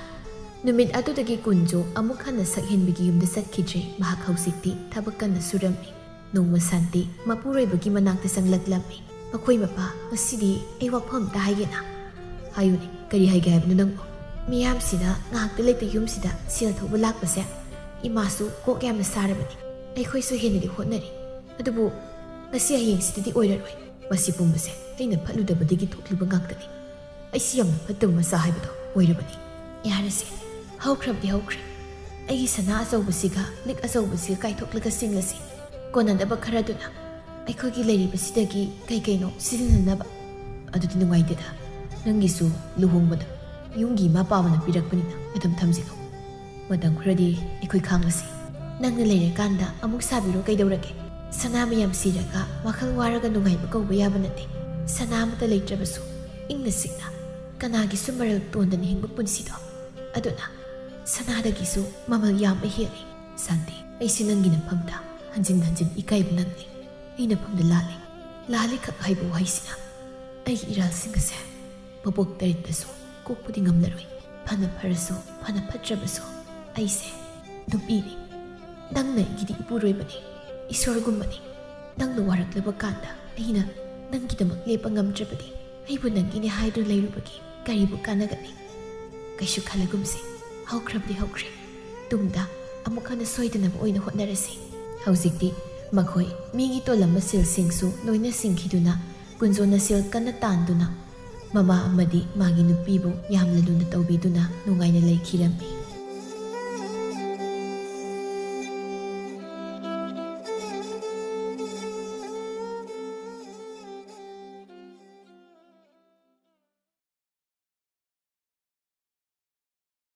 ꯅꯨꯃꯤꯠ ꯑꯗꯨꯗꯒꯤ ꯀꯨꯟꯖꯣ ꯑꯃꯨꯛ ꯍꯟꯅ ꯁꯛꯍꯦꯟꯕꯤꯒꯤ ꯌꯨꯝꯗ ꯆꯠꯈꯤꯗ꯭ꯔꯦ꯫ ꯃꯍꯥꯛ ꯍꯧꯖꯤꯛꯇꯤ ꯊꯕꯛ ꯀꯟꯅ ꯁꯨꯔꯝꯃꯤ꯫ ꯅꯣꯡꯃ ꯁꯥꯟꯇꯤ ꯃꯄꯨꯔꯣꯏꯕꯒꯤ ꯃꯅꯥꯛꯇ ꯆꯪꯂꯛꯂꯝꯃꯤ꯫ "ꯃꯈꯣꯏ ꯃꯄꯥ, ꯉꯁꯤꯗꯤ ꯑꯩ ꯋꯥꯐꯝ ꯑꯝꯇ ꯍꯥꯏꯒꯦꯅ꯫" "ꯍꯥꯏꯌꯨꯅꯦ, ꯀꯔꯤ ꯍꯥꯏꯒꯦ ꯍꯥꯏꯕꯅꯣ ꯅꯪꯕꯨ?" ꯃꯤꯌꯥꯝꯁꯤꯅ ꯉꯥꯏꯍꯥꯛꯇ ꯂꯩꯇ ꯌꯨꯝꯁꯤꯗ ꯁꯦꯜ ꯊꯣꯛꯄ ꯂꯥꯛꯄꯁꯦ ꯏꯃꯥꯁꯨ ꯀꯣꯛ ꯌꯥꯝꯅ ꯁꯥꯔꯕꯅꯤ꯫ ꯑꯩꯈꯣꯏꯁꯨ ꯍꯦꯟꯅꯗꯤ ꯍꯣꯠꯅꯔꯤ, ꯑꯗꯨꯕꯨ ꯉꯁꯤ ꯍꯌꯦꯡꯁꯤꯗꯗꯤ ꯑꯣꯏꯔꯔꯣꯏ꯫ ꯃꯁꯤ ꯄꯨꯝꯕꯁꯦ ꯑꯩꯅ ꯐꯠꯂꯨꯗꯕꯗꯒꯤ ꯊꯣꯛꯂꯤꯕ ꯉꯥꯛꯇꯅꯤ꯫ ꯑꯩꯁꯤ ꯌꯥꯝꯅ ꯐꯠꯇꯕ ꯃꯆꯥ ꯍꯥꯏꯕꯗꯣ ꯑꯣꯏꯔꯕꯅꯤ꯫ ꯌꯥꯔꯦꯁꯦ, ꯍꯧꯈ꯭ꯔꯕꯗꯤ ꯍꯧꯈ꯭ꯔꯦ꯫ ꯑꯩꯒꯤ ꯁꯅꯥ ꯑꯆꯧꯕꯁꯤꯒ ꯂꯤꯛ ꯑꯆꯧꯕꯁꯤꯒ ꯀꯥꯏꯊꯣꯛꯂꯒ ꯁꯤꯡꯂꯁꯤ꯫ ꯀꯣꯟꯅꯗꯕ ꯈꯔꯗꯨꯅ ꯑꯩꯈꯣꯏꯒꯤ ꯂꯩꯔꯤꯕꯁꯤꯗꯒꯤ ꯀꯩ ꯀꯩꯅꯣ ꯁꯤꯖꯤꯟꯅꯅꯕ꯫ ꯑꯗꯨꯗꯤ ꯅꯨꯡꯉꯥꯏꯇꯦꯗ, ꯅꯪꯒꯤꯁꯨ ꯂꯨꯍꯣꯡꯕꯗ ꯌꯨꯝꯒꯤ ꯏꯃꯥ ꯄꯥꯕꯅ ꯄꯤꯔꯛꯄꯅꯤꯅ ꯑꯗꯨꯝ ꯊꯝꯖꯤꯜꯂꯨ꯫ ꯃꯇꯝ ꯈꯔꯗꯤ ꯑꯩꯈꯣꯏ ꯈꯥꯡꯂꯁꯤ꯫ ꯅꯪꯅ ꯂꯩꯔꯀꯥꯟꯗ ꯑꯃꯨꯛ ꯁꯥꯕꯤꯔꯣ ꯀꯩꯗꯧꯔꯒꯦ? ꯁꯅꯥ ꯃꯌꯥꯝ ꯁꯤꯔꯒ ꯋꯥꯈꯜ ꯋꯥꯔꯒ ꯅꯨꯡꯉꯥꯏꯕ ꯀꯧꯕ ꯌꯥꯕ ꯅꯠꯇꯦ꯫ ꯁꯅꯥ ꯑꯃꯠꯇ ꯂꯩꯇ꯭ꯔꯕꯁꯨ ꯏꯪꯅ ꯆꯤꯛꯅ ꯀꯅꯥꯒꯤꯁꯨ ꯃꯔꯜ ꯇꯣꯟꯗꯅ ꯍꯤꯡꯕ ꯄꯨꯟꯁꯤꯗꯣ, ꯑꯗꯨꯅ ꯁꯅꯥꯗꯒꯤꯁꯨ ꯃꯃꯜ ꯌꯥꯝꯕ ꯍꯦꯜꯂꯤ꯫ ꯁꯥꯟꯇꯤ, ꯑꯩꯁꯦ ꯅꯪꯒꯤ ꯅꯐꯝꯗ ꯍꯟꯖꯤꯟ ꯍꯟꯖꯤꯟ ꯏꯀꯥꯏꯕ ꯅꯪꯂꯤ꯫ ꯑꯩ ꯅꯐꯝꯗ ꯂꯥꯜꯂꯤ꯫ ꯂꯥꯜꯂꯤ ꯈꯛ ꯍꯥꯏꯕ ꯋꯥꯍꯩꯁꯤꯅ ꯑꯩꯒꯤ ꯏꯔꯥꯜꯁꯤꯡ ꯑꯁꯦ ꯃꯄꯣꯛ ꯇꯔꯦꯠꯇꯁꯨ ꯀꯣꯛꯄꯗꯤ ꯉꯝꯂꯔꯣꯏ꯫ ꯐꯅ ꯐꯔꯁꯨ, ꯐꯅ ꯐꯠꯇ꯭ꯔꯕꯁꯨ, ꯑꯩꯁꯦ ꯅꯨꯄꯤꯅꯤ꯫ ꯅꯪꯅ ꯑꯩꯒꯤꯗꯤ ꯏꯄꯨꯔꯣꯏꯕꯅꯤ, ꯏꯁꯣꯔꯒꯨꯝꯕꯅꯤ꯫ ꯅꯪꯅ ꯋꯥꯔꯛꯂꯕ ꯀꯥꯟꯗ ꯑꯩꯅ ꯅꯪꯒꯤꯗꯃꯛ ꯂꯦꯞꯄ ꯉꯝꯗ꯭ꯔꯕꯗꯤ, ꯑꯩꯕꯨ ꯅꯪꯒꯤꯅꯦ ꯍꯥꯏꯗꯨꯅ ꯂꯩꯔꯨꯕꯒꯤ ꯀꯔꯤꯕꯨ ꯀꯥꯟꯅꯒꯅꯤ? ꯀꯩꯁꯨ ꯈꯜꯂꯒꯨꯝꯁꯤ, ꯍꯧꯈ꯭ꯔꯕꯗꯤ ꯍꯧꯈ꯭ꯔꯦ꯫ ꯇꯨꯡꯗ ꯑꯃꯨꯛ ꯍꯟꯅ ꯁꯣꯏꯗꯅꯕ ꯑꯣꯏꯅ ꯍꯣꯠꯅꯔꯁꯤ꯫ ꯍꯧꯖꯤꯛꯇꯤ ꯃꯈꯣꯏ ꯃꯤꯒꯤ ꯇꯣꯜꯂꯝꯕ ꯁꯦꯜꯁꯤꯡꯁꯨ ꯂꯣꯏꯅ ꯁꯤꯡꯈꯤꯗꯨꯅ, ꯀꯨꯟꯖꯣꯅ ꯁꯦꯜ ꯀꯟꯅ ꯇꯥꯟꯗꯨꯅ, ꯃꯃꯥ ꯑꯃꯗꯤ ꯃꯥꯒꯤ ꯅꯨꯄꯤꯕꯨ ꯌꯥꯝꯅ ꯂꯨꯅ ꯇꯧꯕꯤꯗꯨꯅ ꯅꯨꯡꯉꯥꯏꯅ ꯂꯩꯈꯤꯔꯝꯃꯤ꯫